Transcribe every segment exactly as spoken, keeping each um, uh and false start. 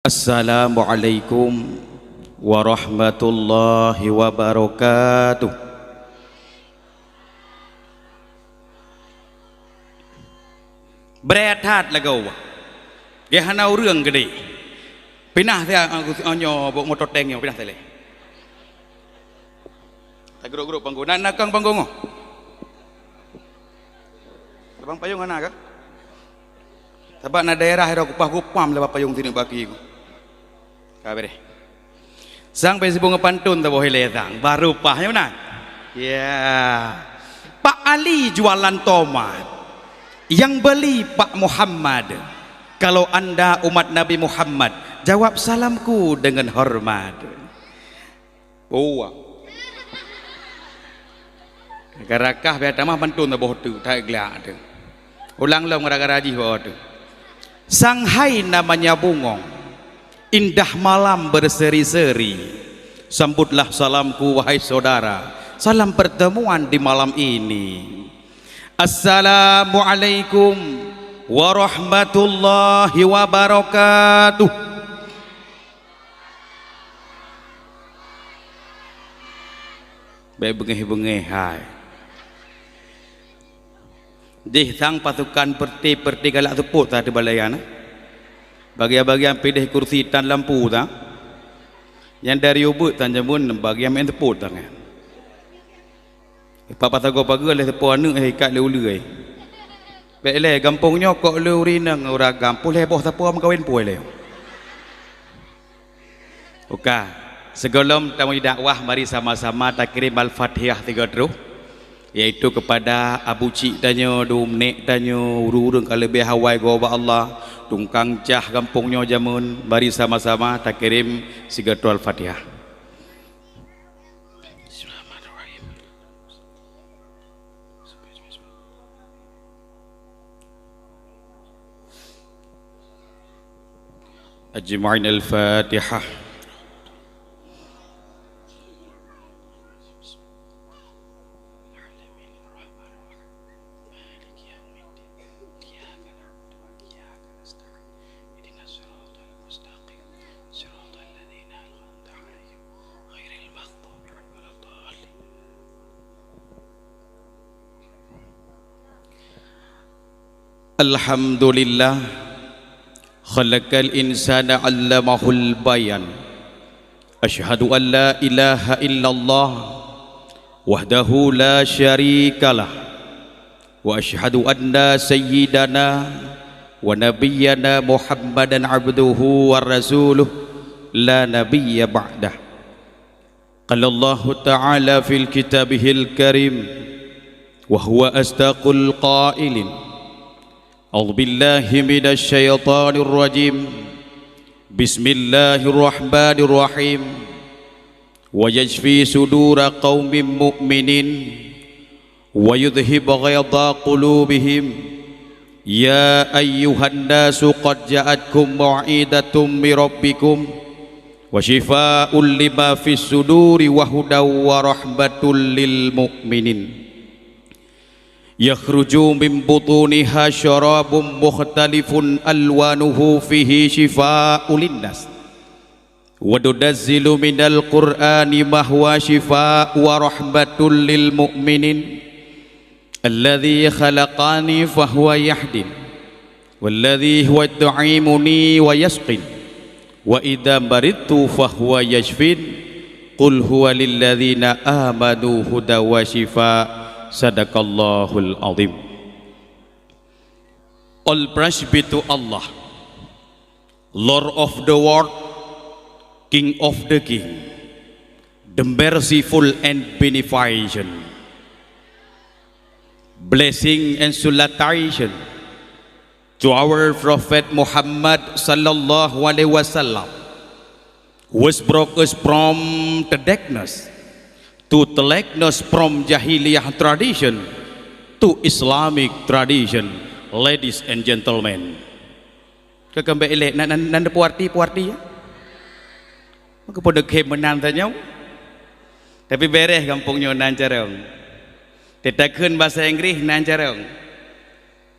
Assalamualaikum warahmatullahi wabarakatuh. Breh that lagoe. Geuhana ureuëng geude. Pinah siat nyoe bak moto tank nyoe, pinah teuh lé. Tagrok-grok panggong. Na, na kang panggong nyoe. Abang payong hana kah? Sabab na daerah ira kupah gupam lé bak payong sini baki ku. Ka bereh. Sang pai sibong pantun taboh ilée sang. Baru pah nyoe na. Ya. Pak Ali jualan tomat. Yang beli Pak Muhammad. Kalau anda umat Nabi Muhammad, jawab salamku dengan hormat. Uwa. Gara-gara kah biar tamah mantun boh tu, tak gelak tu. Ulang lom gara-gara jih boh tu. Sang hai namanya bungong, indah malam berseri-seri. Sambutlah salamku, wahai saudara. Salam pertemuan di malam ini. Assalamualaikum warahmatullahi wabarakatuh. Bék beungéh-beungéh hai. Jih sang pasukan peureuté-peureuté galak seupôt sa teubalaian, eh. Bagian-bagian pideh kursi tan lampu sa. Nyang dari ubeuet tan jameun bagian main seupôt sa nyan. Pat pasagoe pageue lé seupôt aneuëk, eh, ikat lé uleue, eh. Bék lé gampông nyoe kok lé ureuëng inong ureuëng agam, peuet lhée boh sapeue meukawen puih lé. Oka, sigohlom tameudakwah, mari sama-sama takrim Al-Fatihah tiga troh, yaitu kepada abu cik tanyoe, dum nek tanyoe, ureuëng-ureuëng ka leubeh awai goe bak Allah, tungkang cah gampông nyoe jameun, mari sama-sama takrim sigoe troh Al-Fatihah. Bismillahirrahmanirrahim. أجمعين الفاتحة. مالك يوم الدين. إياك نعبد وإياك نستعين. اهدنا الصراط المستقيم. صراط الذين أنعمت عليهم غير المغضوب عليهم ولا الضالين. الحمد لله. خلق الإنسان علمه البيان. أشهد أن لا إله إلا الله وحده لا شريك له. وأشهد أن سيدنا ونبينا محمدا عبده ورسوله لا نبي بعده. قال الله تعالى في كتابه الكريم وهو أصدق القائلين: أعوذ بالله من الشيطان الرجيم. بسم الله الرحمن الرحيم. ويشفي صدور قوم مؤمنين ويذهب غيظ قلوبهم. يا أيها الناس قد جاءتكم موعظة من ربكم وشفاء لما في الصدور وهدى ورحمة للمؤمنين. يخرج من بطونها شراب مختلف ألوانه فيه شفاء للناس. وننزل من القرآن ما هو شفاء ورحمة للمؤمنين. الذي خلقني فهو يهدين. والذي هو يطعمني ويسقين. وإذا مرضت فهو يشفين. قل هو للذين آمنوا هدى وشفاء. صدق الله العظيم. All praise be to Allah, Lord of the world, King of the king, the merciful and beneficent. Blessing and salutation to our Prophet Muhammad sallallahu alaihi wasallam, was brought us from the darkness to the likeness, from jahiliyah tradition to Islamic tradition, ladies and gentlemen. Keu keumbek ilek, nan, nan, nan puarti, puarti, ya? Maka pun dekhem meunan tanyoe. Tapi bereh gampông nyoe nan carông. Teutakheun basa Inggris nan carông.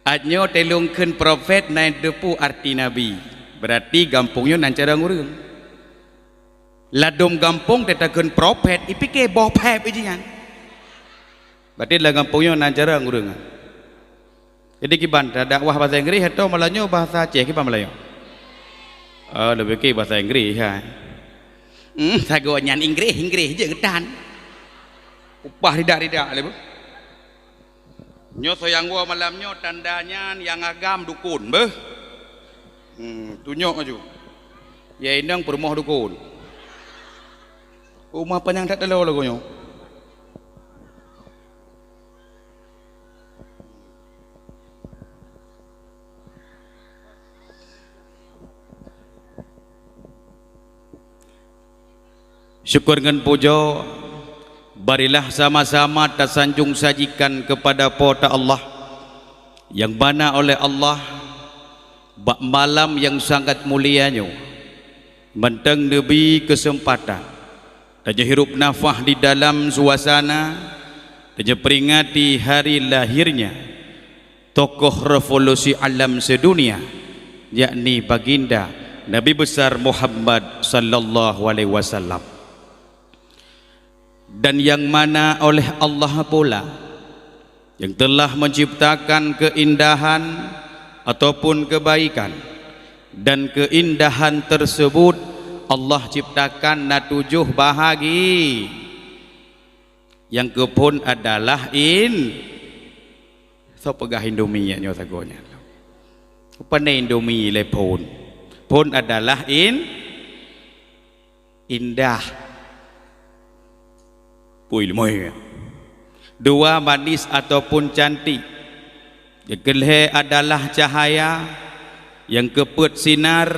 Ait nyoe teulông kheun prophet nan teupeue arti nabi. Berarti gampông nyoe nan carông ureuëng. Ladôm gampông teutakheun prophet, ipike boh phép iji nyan. Berarti lam gampông nyoe nan carông ureuëng. Jadi kiban, dakwah bahasa Inggris atau malam nyoe bahasa Aceh, kiban malam nyoe? Oh, lebih ke bahasa Inggris, ha. Hmm, sagoe nyan Inggris, Inggris je geutan. Upah ridak-ridak lé beuh. Nyoe soe nyang woe malam nyoe tanda nyan nyang agam dukon beuh. Hmm, tunyok laju. Ya inong peurumoh dukon. Uma panyang that talo lagoe nyoe. Syukur ngon pujoe, marilah sama-sama tasanjong sajikan keupada Po teu Allah, nyang mana oleh Allah bak malam nyang sangat mulia nyoe, mantong neubri keuseumpatan tanyoe hirup nafah di dalam suasana tanyoe peuringati hari lahirnya tokoh revolusi alam sedunia, yakni Baginda Nabi Besar Muhammad sallallahu alaihi wasallam, dan yang mana oleh Allah pula yang telah menciptakan keindahan ataupun kebaikan, dan keindahan tersebut Allah ciptakan na tujoh bahagi. Nyang keuphon adalah in-, soe peugah Indomie nyoe sagoe nyan? Pane Indomie lé phon? Phon adalah in-, indah. Pui leumoi. Dua, manis ataupun cantik. Nyang keulhée adalah cahaya, nyang keupeuet sinar,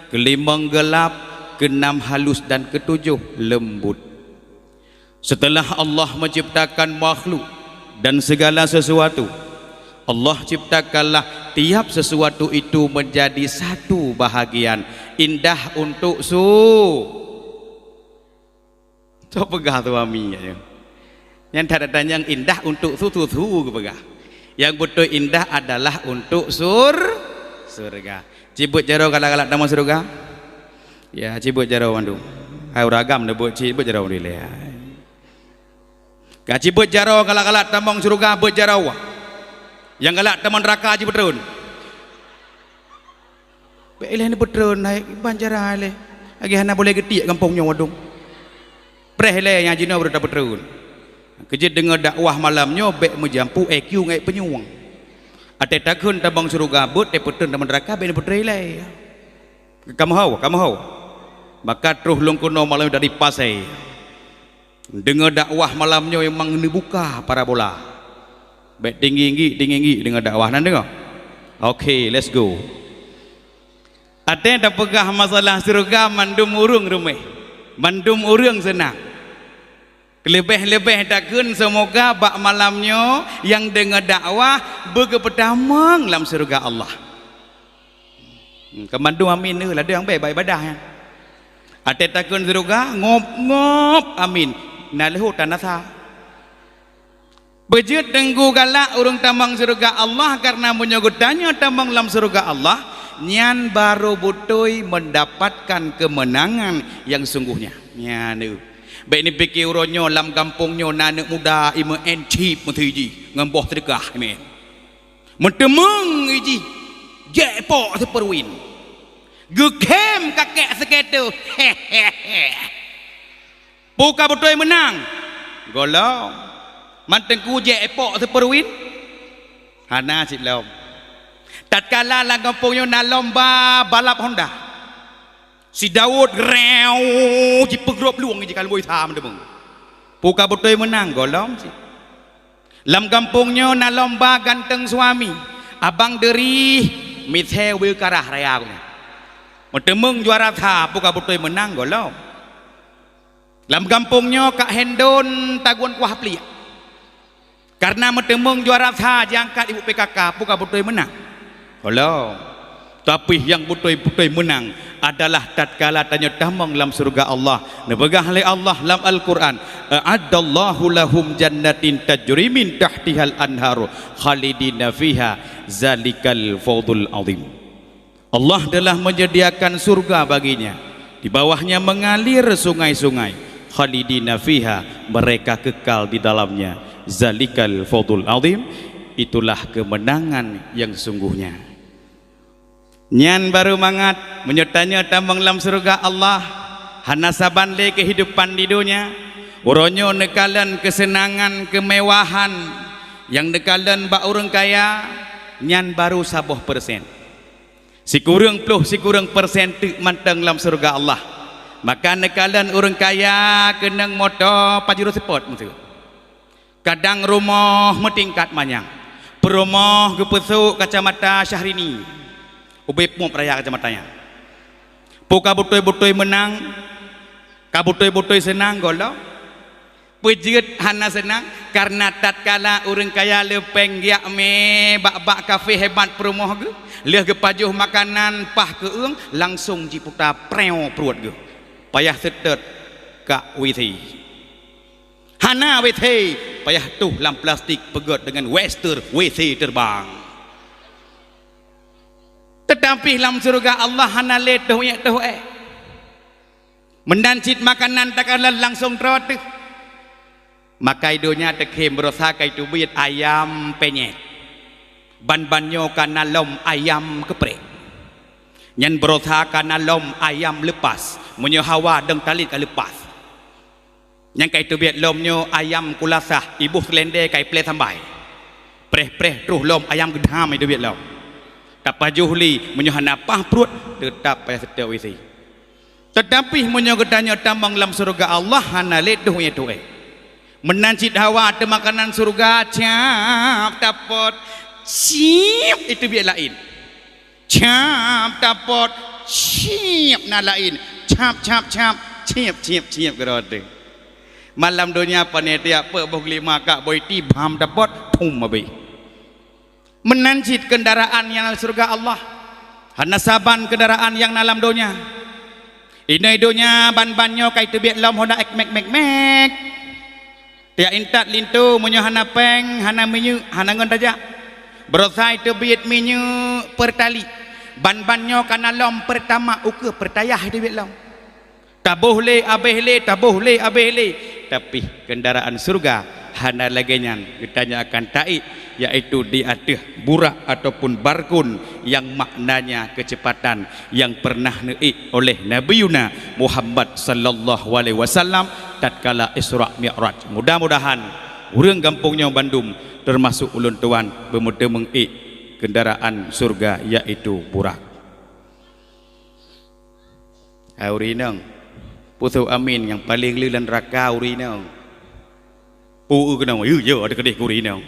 keulimong geulap, keunam halus dan keutujoh leumbut. Setelah Allah menciptakan makhluk dan segala sesuatu, Allah ciptakanlah tiap sesuatu itu menjadi satu bahagian indah untuk su-, soe peugah suami nyan? Nyan that-that nyang indah untuk su-, su-, su geupeugah. Nyang beutôi indah adalah untuk sur-, surga. Cibeuet jaroe galak-galak tamong surga. Ya, cibeuet jaroe mandum. Hai ureuëng agam neubeuet, cibeuet jaroe mandum ilée. Ka cibeuet jaroe galak-galak tamong surga, beuet jaroe. Nyang galak tamong neuraka jipeutreun. Bék ilée neupeutreun, hai ban cara ilée. Lagée hana boleh geutiek gampông nyoe wadong. Preh ilée nyang jinoe baru tapeutreun. Keujeuet deungoe dakwah malam nyoe bék meujampu I Q ngon peunyueng. Até takheun tamong syeuruga beuet, teupeutreun tamong neuraka bék neupeutreun ilée. Kamoe ho, kamoe ho. Maka troh lôn keunoe malam dari Pasé. Deungoe dakwah malam nyoe memang neubuka parabola. Bék tinggi-tinggi, tinggi-tinggi deungoe dakwah, na deungoe? Oke, let's go. Até tapeugah masalah syeuruga mandum ureuëng reumeh, mandum ureuëng seunang. Leubeh-leubeh takheun seumoga bak malam nyoe nyang deungoe dakwah beugeupeutamong lam syeuruga Allah. Hmm, keumandum amin nyoe ladang bék bak ibadah nyan. Até takheun syeuruga, ngop-ngop amin. Na leuhot tan asa. Beujeuet teunggu galak ureuëng tamong syeuruga Allah, kareuna meunyoe geutanyoe tamong lam syeuruga Allah, nyan barô beutôi mendapatkan keumeunangan nyang sungguhnya. Nyan nyoe. Bék neupike uroe nyoe lam gampông nyoe na aneuëk muda imeu'en chip meuteujih ngon boh seudeukah imeu'en. Meuteumeung ijih, jek pok seupeurwin. Geukhem kakek seukeute. Pu ka beutôi meunang? Gohlom. Man teungku jek pok seupeurwin? Hana cit lom. Tatkala lam gampông nyoe na lomba balap Honda. Si Daud reu jipeugrôp lueng jih ka lumbôi sa meuteumong. Pu ka beutôi meunang? Gohlom cit. Lam gampông nyoe na lomba ganteng suami, abang deurih, misé ubeue karah raya geuh nyan. Meuteumeung juara sa, pu ka beutôi meunang? Gohlom. Lam gampông nyoe Kak Hendon tagun kuah pliek. Kareuna meuteumeung juara sa jiangkat ibu P K K, pu ka beutôi meunang? Gohlom. Tapi nyang beutôi-beutôi meunang adalah tatkala tanyoe tamong lam syeuruga Allah. Neupeugah lé Allah lam Al-Qur'an, "A'addallahu lahum jannatin tajri min tahtihal anhar khalidina fiha zalikal fawzul azim." Allah telah menyediakan surga baginya. Di bawahnya mengalir sungai-sungai. Khalidina fiha, mereka kekal di dalamnya. Zalikal fawzul azim, itulah kemenangan yang sungguhnya. Nyan barô mangat, meunyoe tanyoe tamong lam syeuruga Allah, hana saban lé keuhidupan di donya. Uroe nyoe neukalon keuseunangan, keumewahan nyang neukalon bak ureuëng kaya, nyan barô saboh persen. Sikureueng ploh sikureueng persen teuk mantong lam syeuruga Allah. Maka neukalon ureuëng kaya keunong moto Pajero Sport meusu. Kadang rumoh meutingkat manyang. Peurumoh geupeusok kacamata Syahrini. Ubé peuet raya kacamata nyan. Peue ka beutôi-beutôi meunang, ka beutôi-beutôi seunang gohlom. Peue jeuet hana seunang, kareuna tatkala ureuëng kaya le péng geujak mé bak-bak kafé hebat peurumoh geuh, lheueh geupajoh makanan paih keueung, langsong jiputa preo pruet geuh. Payah seutôt ka W C. Hana W C, payah tuh lam plastik peugét deungon wester W C terbang. Teutapi lam syeuruga Allah hana lé toh ék-toh ék. Meunan cit makanan takalon langsong troe teuh. Maka i donya teukhém beurosa ka iteubiet ayam penyet. Ban-ban nyoe ka na lom ayam keuprek. Nyan beurosa ka na lom ayam leupas, meunyoe hawa dong talét ka leupas. Nyang ka iteubiet lom nyoe ayam kulasah, iboh seulendé ka iplé sambai. Preh-preh troh lom ayam geudham iteubiet lom. Tapajoh lé, meunyoe hana paih pruet, teutap payah seutôt W C. Teutapi meunyoe geutanyoe tamong lam syeuruga Allah hana lé tuh nyang tuék. Meunan cit hawa ateueh makanan syeuruga, cap tapot, siep iteubiet laén. Cap tapot, siep na laén. Cap, cap, cap, siep, siep, siep keudroe teuh. Malam donya pane tiak peuet boh geulima kak boh iti bham tapot, phum abéh. Meunan cit keundaraan nyang lam syeuruga Allah, hana saban keundaraan nyang na lam donya. Inoe donya ban-ban nyoe ka iteubiet lom Honda X Max, Max, Max. Tiak intat linto meunyoe hana péng, hana minyeuk, hana ngon tajak. Beurosa iteubiet minyeuk Pertalite. Ban-ban nyoe ka na lom Pertamax ukeue Pertayah iteubiet lom. Taboh lé, abéh lé, taboh lé, abéh lé. Tapi keundaraan syeuruga hana lagée nyan. Geutanyoe akan taék, yaitu di ateueh burak ataupun barkun nyang maknanya keuceupatan nyang pernah neuék oleh Nabiyuna Muhammad sallallahu alaihi wasallam tatkala Isra Mi'raj. Mudah-mudahan ureuëng gampông nyoe bandum, teumasok ulôn tuan, beumeuteumeung ék keundaraan syeuruga, yaitu burak. Hai ureuëng inong, peue sôk amin nyang paleng le lam neuraka ureuëng inong. Peue keunong, yue, yue, ada keudeh keu ureuëng inong.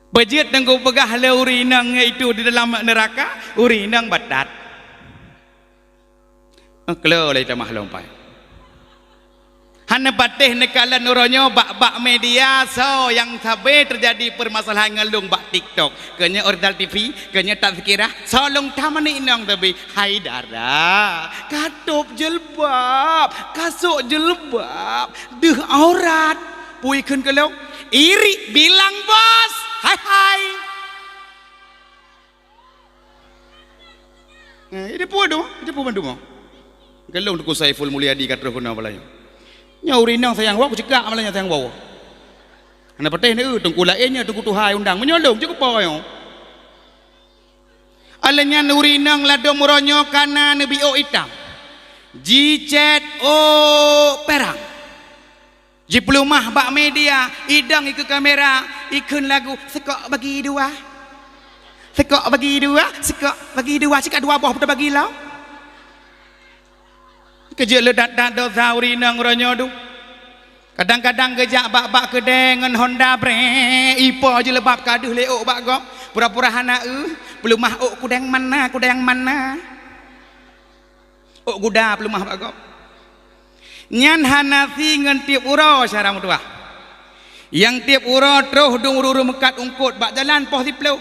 Beujeuet teungku peugah lé ureuëng inong, yaitu di dalam neuraka, ureuëng inong batat. Eh, klo lé tamah lom pai. Hana patéh neukalon uroe nyoe bak-bak media soe nyang sabe teujadi peumasalahan ngon lôn bak TikTok. Keu nyoe Oriental T V, keu nyoe Tazkirah, soe lôn tam aneuk inong teubi. Hai dara, ka tôb jilbab, ka sôk jilbab, deuh aurat. Peue kheun keu lôn? Irik bilang bos. Hai, hai. Eh, itu pun tu, itu pun tu. Galong Teungku Saiful Mulyadi ka troh keunoe balayu. Nyoe ureuëng inong sayang woe, kucegak malah nyoe sayang woe. Hana patéh ni, eh, teungku laén nyoe, teungku tuhai undang. Meunyoe lôn, cukôp po nyoe. Alah nyan ureuëng inong ladôm uroe nyoe kana neubi ôk itam. Jicét ôk peurang. Jipeuleumah bak media, idong ikeue kamera, ikheun lagu, "Seukok bagi dua. Seukok bagi dua, seukok bagi dua." Sikak dua boh peutabagi lom. Keujeuet le that-that dosa ureuëng inong uroe nyoe dum. Kadang-kadang geujak bak-bak keudè ngon Honda brek, ipo jilbab ka deuh lé ôk bak gob. Pura-pura hana eu, peuleumah ôk kudeng mana, kudeng mana. Ôk guda peuleumah bak gob. Nyan hana sie ngon tieb uroe syedara meutuwah. Nyang tieb uroe troh dum ureuëng-ureuëng meukat eungkôt bak jalan poh siplôh.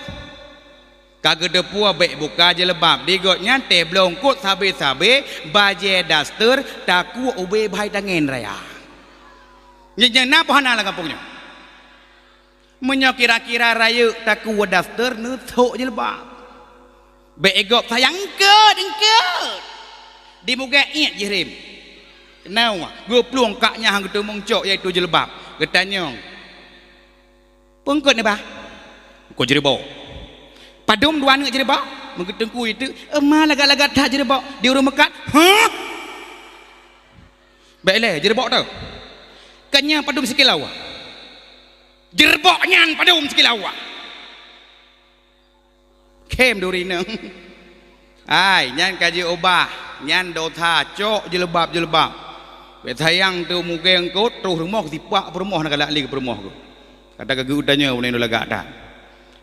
Ka geuteupeue bék buka jilbab, di gobnyan teuh bloe eungkôt sabe-sabe, bajée daster, takue ubé bhai tangen raya. Nyan, nyan na poh hana lam gampông nyoe. Meunyoe kira-kira rayeuk takue daster neusok jilbab. Bék gob sayang eungkôt, eungkôt. Di mugét iet jih rém. Keunoe, geuplueng kak nyang geuteumong cok, yaitu jilbab. Geutanyong, "Peue eungkôt nibak?" "Eungkôt jeureubok." "Padum dua neuk jeureubok?" Meugeuteungku itu, "Ema lagak-lagak that jeureubok di ureuëng meukat." "Hah? Bék lé, jeureubok teuh. Kan nyan padum sikilo." "Jeureubok nyan padum sikilo?" Khém di ureuëng inong. Hai, nyan ka jiubah, nyan dosa, cok jilbab-jilbab. Bék sayang teuh mugét eungkôt, troh rumoh sipak peurumoh na galak li keu peurumoh geuh. Kata ka geutanyoe uneuen lagak that.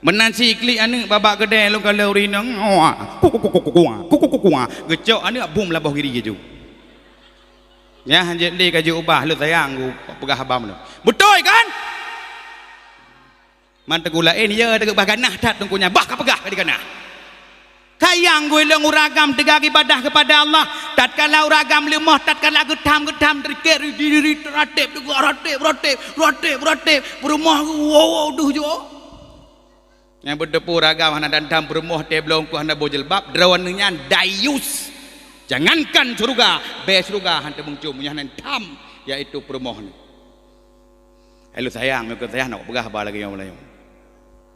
Meunan si klik aneuëk babak keudè lôn kalon ureuëng inong. Kuku kuku kuku. Geucok aneuëk bum laboh giri jih. Nyan hanjeuet lé ka jiubah, lôn sayang geupeugah haba meunoe. Beutôi kan? Man teungku laén, ya, teungku bah ganah that teungku nyan, bah ka peugah ka diganah. Sayang geuh lôn ureuëng agam teuga ibadah keupada Allah. Tatkala ureuëng agam leumoh, tatkala geutham-geutham, teurikét diri, rateb, teugok rateb, rateb, rateb, rateb. Peurumoh geuh, wow, wow, deuh jok. Nyang beuteupeue ureuëng agam hana dandam peurumoh, teuh bloe eungkôt hana boh jilbab, droeneuh nyan dayus. Jangankan syeuruga, bèe syeuruga han teumeucue meunyoe hana tham, yaitu peurumoh nyoe. Hai lôn sayang, meukon sayang nak peugah haba lagèe nyoe meulayeue.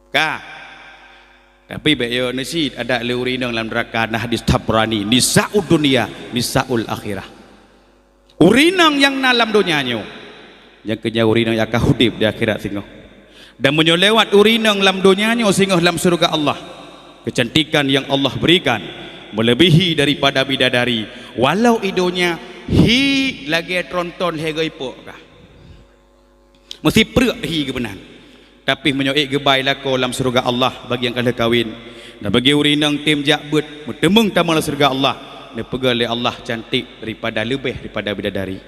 Ka. Tapi bék yo neusiet adak lé ureuëng inong lam neuraka, na hadis Tabrani, "Nisaud dunya, nisaul akhirah." Ureuëng inong nyang na lam donya nyoe, nyang keu nyan ureuëng inong nyang akan udeb di akhirat singoh. Dan meunyoe lewat ureuëng inong lam donya nyoe singoh lam syeuruga Allah, keucantikan nyang Allah berikan melebihi daripada bidadari, walau i donya hi lagèe tronton lhèe goe ipok kah. Meusipreuk hi geubeunan. Tapi meunyoe ék geuba i lakoe lam syeuruga Allah bagi nyang ka lheueh kawen, dan bagi ureuëng inong tem jak beuet meuteumeung tamong lam syeuruga Allah, neupeugah lé Allah cantik daripada, leubeh daripada bidadari.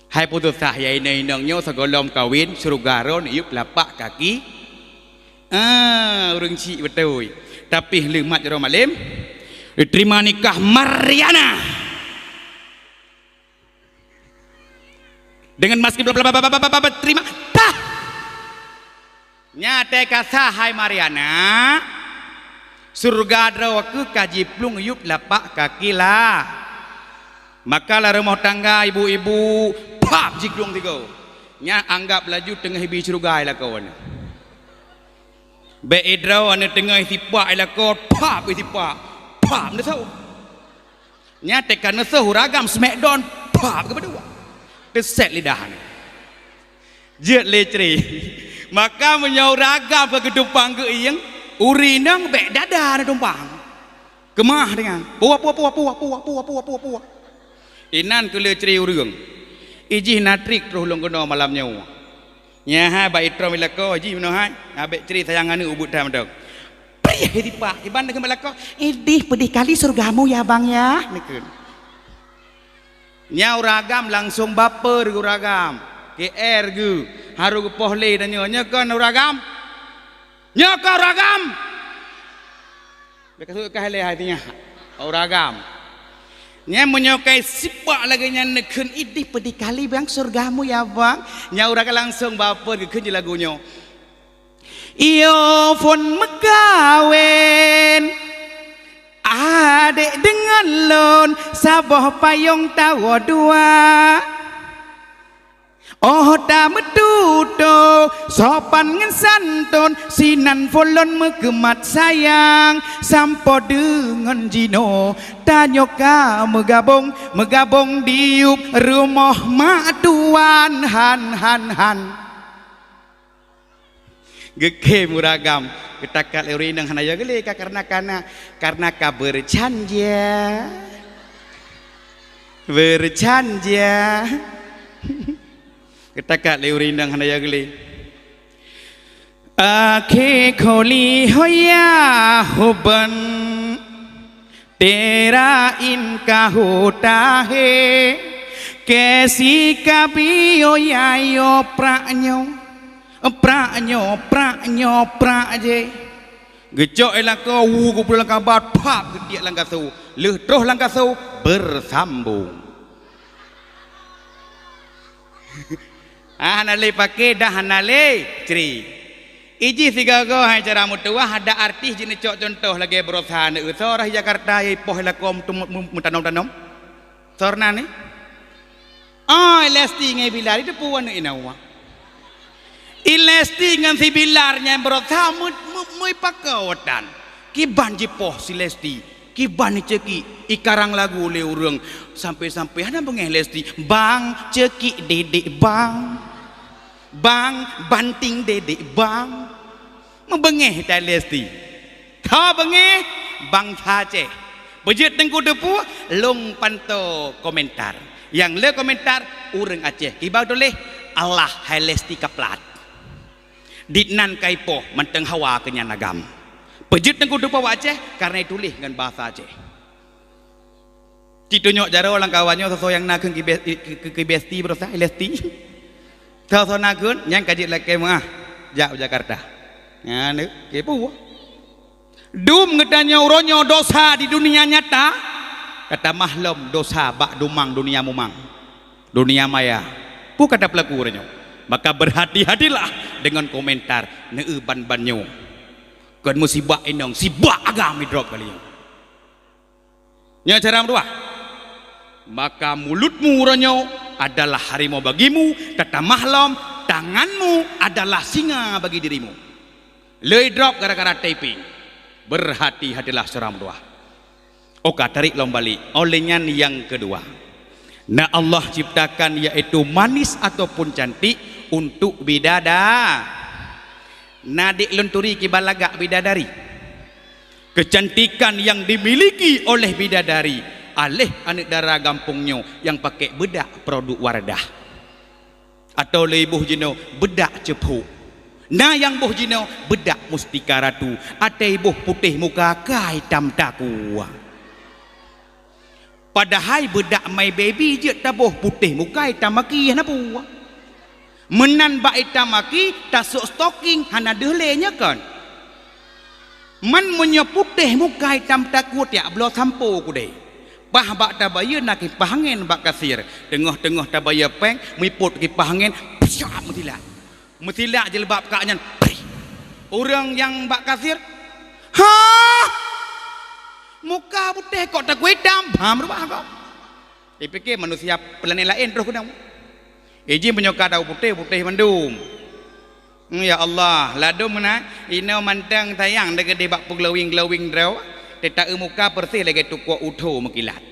Hai peue susah ya inong-inong nyoe sigohlom kawen, syeuruga droe neuyueb lapak kaki. Ah, ureuëng chik beutôi. Tapi leumat jaroe malem, diterima nikah Mariana. Dengan mas terima tah. Nyan teuka sah hai Mariana, syeuruga droe keuh ka jiplueng yueb lapak kaki lah. Maka lam rumoh tangga ibu-ibu, pap jiklueng tiga. Nyan anggap laju teungoh ibi syeuruga i lakoe nyan. Bék idroe aneuk teungoh isipak i lakoe, pap isipak, pap neusoh. Nyan teuka neusoh ureuëng agam smackdown, pap geupeudua. Teusét lidah nyan. Jeuet lé cre. Maka meunyoe ureuëng agam ka geutumpang geuieng, ureuëng inong bék dada neutumpang. Keumah dengan. Puah, puah, puah, puah. Inan keu lé cre ureuëng. Ijih na trik troh lôn keunoe malam nyoe. Nyan hai bak itrôm i lakoe jih meunoe hai. Abék cre sayang aneuk ubeut that mantong. Prih dipak, iban deungon bak lakoe, "Idih pedih kali syeurugamu ya bang ya." Neukheun. Nyan ureuëng agam langsong baper geuh ureuëng agam. K R geuh, harôh geupoh lé tanyoe, "Nyoe kon ureuëng agam? Nyoe kon ureuëng agam?" Bék ka seuôt kah lé hai sinyak, ureuëng agam. Nyan meunyoe kai sipak lagèe nyan neukheun, "Idih pedih kali bang syeurugamu ya bang." Nyan ureuëng agam langsong baper geukheun jih lagu nyoe. Iyo phon meukawen, adék deungon lôn saboh payong tawoe dua. Óh tameututoe sopan ngon santôn, sinan phon lôn meukeumat sayang. Sampoe deungon jinoe tanyoe ka meugabong, meugabong diyueb rumoh mak tuan han, han, han. Geukheun ureuëng agam, geutakat lé ureuëng inong hana yo geulé ka karena kana, karena ka beureucanjia. Beureucanjia. Geutakat lé ureuëng inong hana yo geulé. Akhé kholi hoya huban. Tera in ka hota he, kesi kabi oya yo prak nyoe, prak nyoe, prak nyoe, prak je. Geucok i lakoe, wu geupeulangkabat, pap geutiek lam gasoe, lheueh troh lam gasoe, beusambong. Ah, hana lé paké, dah hana lé cre. Ijih sigoe-goe hai cara meutuwah, ada artis jineucok cuntoh lagée Brosa neueu, soe rah Jakarta, ipoh lakoe meutum-, meu-, meutanom-tanom. Soe na ni? Oh, Lesti ngon Bilar, itu pun aneuk inong wa. I Lesti ngon si Bilar nyan Brosa meu-, meu-, meuipakoe tan. Kiban jipoh si Lesti, kiban icekik, ikarang lagu lé ureuëng. Sampai-sampai hana beungéh Lesti, "Bang, cekik dedek bang. Bang, banting dedek bang." Meubeungéh tai Lesti. Tho beungéh, bansa Aceh. Beujeuet Teungku Teupeu, lôn pantoe komentar. Nyang le komentar, ureuëng Aceh. Kiban tuléh, "Allah hai Lesti kaplat." Ditnan kaipoh mantong hawa keunyan agam. Peujeuet Teungku Teupeu bak Aceh, karena ituléh ngon bahasa Aceh. Cit tunyok jaroe lam kawan nyoe, soe-soe nyang na kheun keu bes-, keu, keu, keu besti Brosa, Lesti. Soe-soe na kheun, nyan ka jeuet lakée meuah jak u Jakarta. Nyan, keu peue? Dum geutanyoe uroe nyoe dosa di dunia nyata, ka tamah lom dosa bak dumang dunia mumang, dunia maya. Peue ka tapeulaku uroe nyoe? Maka berhati-hatilah dengan komentar neueu ban-ban nyoe. Kon meusibak inong, sibak agam idrop kali nyoe. Nyoe cara meutuwah. Maka mulutmu uroe nyoe adalah harimau bagimu, tatamah lom, tanganmu adalah singa bagi dirimu. Lheueh drop gara-gara taping. Berhati-hatilah seurang meutuwah. Oka tarék lom balik. Oleh nyan nyang keudua, na Allah ciptakan yaitu manis ataupun cantik untuk bidada-, na dék lôn turi kiban lagak bidadari. Kecantikan yang dimiliki oleh bidadari, aléh aneuk dara gampông nyoe nyang pakai beudak produk Wardah. Atau lé boh jinoe beudak ceupok. Na nyang boh jinoe beudak mustika ratu, até boh putéh muka ka itam takue. Padahai beudak My Baby jeuet taboh putéh muka itam maki hana peue. Meunan bak itam maki tasok stoking hana deuh lé nyoe kon. Man meunyoe putéh muka itam takue tiak bloe sampo kudée. Paih bak tabayeue na kipah angén bak kasir. Teungoh-teungoh tabayeue péng, meuipot kipah angén, psiap meusilat. Meusilat jilbab kak nyan. Prih. Ureuëng nyang bak kasir, "Hah! Muka putéh kok takue itam?" Bham reubah kok. Ipike manusia planet laén troh keudang. Iji meunyoe ka tahu putéh, putéh mandum. Hmm, ya Allah, ladom meunan, inoe mantong sayang deuh keudeh bak peuglowing-glowing droe, teuta-eu muka persis lagée tukok utho meukilat.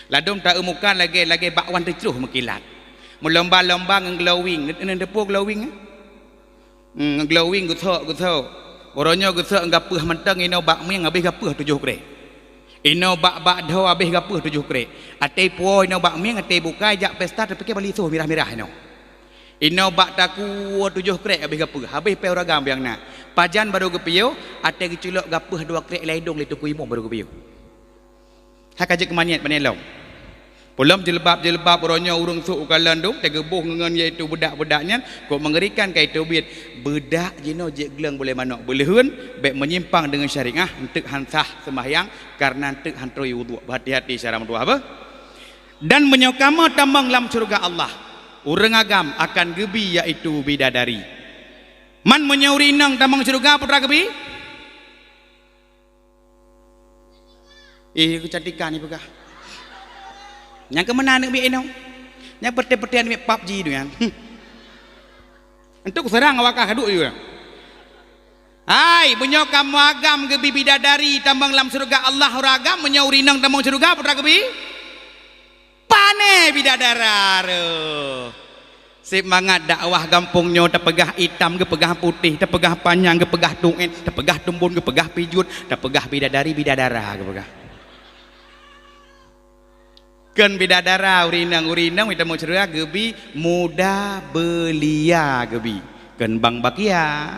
Ladom ta-eu muka lagée, lagée bakwan teucroh meukilat. Meulomba-lomba ngon glowing, neuteupeu glowing? Hmm, glowing geusok, geusok. Uroe nyoe geusok gapeuh mantong inoe bak mieng habéh gapeuh tujoh krek. Inoe bak, bak dho habéh gapeuh tujoh krek. Até puwoe inoe bak mieng, até bukai jak pesta tapike bali soh mirah-mirah inoe. Inoe bak takue tujoh krek habéh gapeuh, habéh péng uragam nyang na. Pajan barô geupiôh, até geuculok gapeuh dua krek lam idong lé Teungku Imum barô geupiôh. Hai ka jeuet keu manyét, manyét lom. Peulom jilbab-jilbab uroe nyoe ureuëng sôk u kalon dum, teugeubôh ngon yaitu beudak-beudak nyan, kok meungerikan ka iteubiet. Beudak jinoe jeuet gleueng bulée manok beuleuheuen, bék meunyimpang deungon syariah, eunteuk han sah seumahyang, kareuna eunteuk han trôi wudhu. Beuhati-hati syara meutuwah beuh. Dan meunyoe kamoe tamong lam syeuruga Allah, ureuëng agam akan geubi yaitu bidadari. Man meunyoe ureuëng inong tamong syeuruga, peue teuma geubi? Eh, keucantikan ni peugah. Nyang keumeuna aneuk miet inong. Nyang peuté-peuté aneuk miet pap ji tu nyan. Entuk seurang awak kah duek yue. Hai, meunyoe kamoe agam geubi bidadari tamong lam syeuruga Allah, ureuëng agam, meunyoe ureuëng inong tamong syeuruga, peue teuma geubi? Pane bidadara reuh. Sép mangat dakwah gampông nyoe tapeugah itam geupeugah putéh, tapeugah panyang geupeugah tuet, tapeugah tumbon geupeugah pijuet, tapeugah bidadari bidadara geupeugah. Kon bidadara ureuëng inong, ureuëng inong mita meusyeuruga geubi muda belia geubi. Kon bang bakia.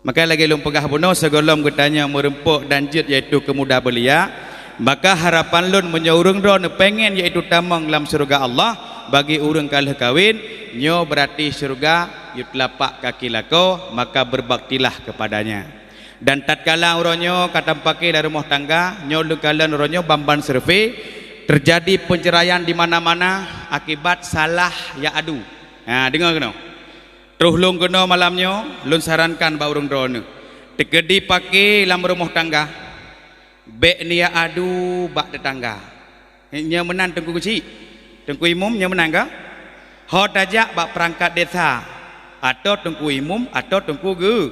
Maka lagée lôn peugah bunoe sigohlom geutanyoe meureumpok dan jeuet yaitu keu muda belia, maka harapan lôn meunyoe ureuëng droeneuh pengen yaitu tamong lam syeuruga Allah bagi ureuëng ka lheueh kawen, nyoe beurati syeuruga yue teulapak kaki lakoe, maka berbaktilah keupadanya. Dan tatkala uroe nyoe ka tampake lam rumoh tangga, nyoe leukalon uroe nyoe ban-ban survei, teujadi peuceuraian di mana-mana akibat salah ya adu. Ha, deungoe keunoe. Troh lôn keunoe malam nyoe, lôn sarankan bak ureuëng droeneueh, teukeudi paké lam rumoh tangga, bék neujak adu bak teutangga. Nyoe meunan Teungku Geuchik, Teungku Imum, nyoe meunan ka? Ho tajak bak peurangkat desa, atau Teungku Imum, atau Teungku Geu-,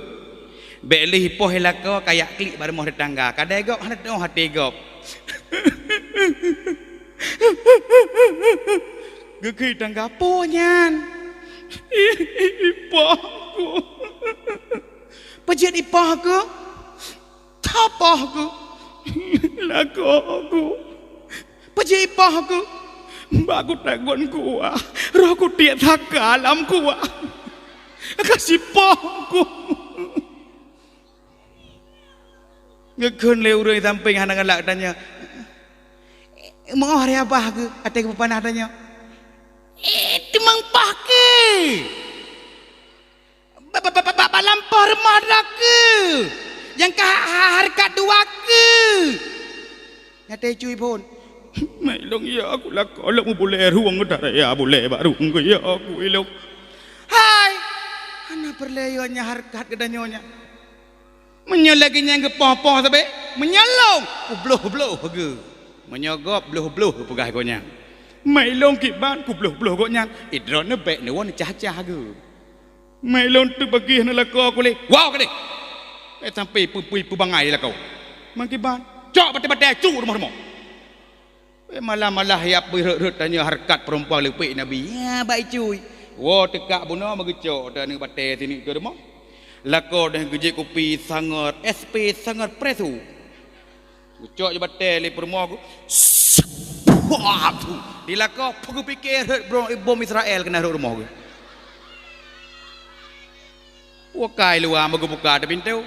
bék lheueh poh i lakoe kajak klik bak rumoh teutangga, kadai gob hana teuoh até gob. Geukheun tangga, "Peue nyan?" "Ipoh ku." "Peue jeuet ipoh ku?" "Tho poh ku." "Lakoe ku." "Peue jeuet ipoh ku?" "Bak ku tagon kuah, roh ku tiek saka lam kuah, ka sipoh ku." Geukheun lé ureuëng sampéng hana galak tanyoe, "Meu'oh ré abah keuh até geupeupanah tanyoe?" "Eh, teumang paké." Ba-, ba-, ba-, ba-, ba-, balampôh rumoh droe keuh, nyang ka ha-, ha-, hareukat dua keuh. Nyang teucui phon. "Mai lôn ya, aku lakoe lôn meubulée rueng, taraya bulée bak rueng keuh ya, aku ilôn." "Hai, hana peureulée yo nyan hareukat geutanyoe nyan. Meunyoe lagée nyan geupoh-poh sabe, meunyoe lôn, kubloh-bloh geuh. Meunyoe gob bloh-bloh geupeugah gobnyan. Mai lôn kiban kubloh-bloh gobnyan, idroe neubek neuwoe neucah-cah geuh." "Mai lôn teuk bagi hana lakoe ku lé." "Wow kadeh! Eh, sampai peupui peubangai lakoe. Mangkiban, cok batée-batée cu rumoh-rumoh." Eh, malah-malah ya pui rhot-rhot tanyoe hareukat peurempuan leupek Nabi. Ya, bak icui. Woe teukak bunoe meugeucok tanyoe batée sini keu rumoh. Lakoe deh geujek kupi sangar, S P sangar presu. Geucok je batée lé peurumoh ku. Di lakoe, peugeupiké rhot bro-, bom Israel keunan rhot rumoh geuh. Wakai luwa meugeubuka ateueh pintoe.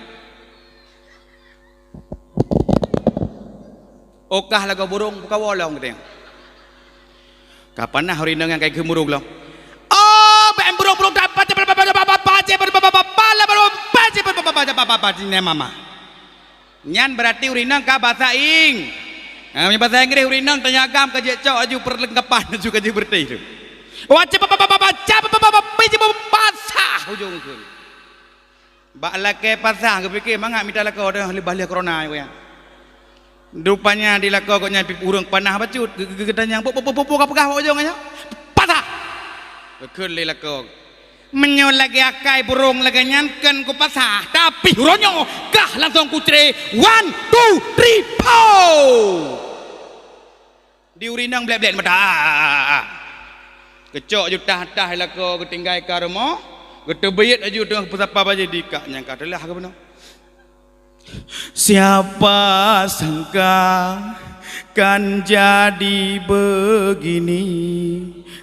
Okah lagoe burông buka wolong geutanyoe. Ka panah ureuëng inong nyang ka geumurung lom. Oh, bèk burông-burông. Nyan berarti ureuëng inong ka basa ing. Ha, meunyoe basa Inggréh ureuëng inong tanyagam ka jeuet cok laju perlengkapan laju ka jeuet beureuti tu. Wah, basah ujong tu. Bak lakée pasah geupike mangat mita lakoe deuh leubah lheueh corona nyan. Rupanya di lakoe gobnyan pih ureuëng panah bacut, geu-, geu-, geutanyong, "Peue, peue, peue, peue, peue ka peugah bak ujong nyan?" "Pasah!" Geukheun lé lakoe. "Meunyoe lagée akai burông lagée nyan kheun kupasah, tapi uroe nyoe kah langsong kucre, one, two, three, four!" Di ureuëng inong blét-blét mata. Geucok ju tah-tah lakoe geutinggai ka rumoh, geuteubiet laju teungoh peusapa bajée dikak nyang ka teulah geubunoe. Siapa sangka kan jadi begini,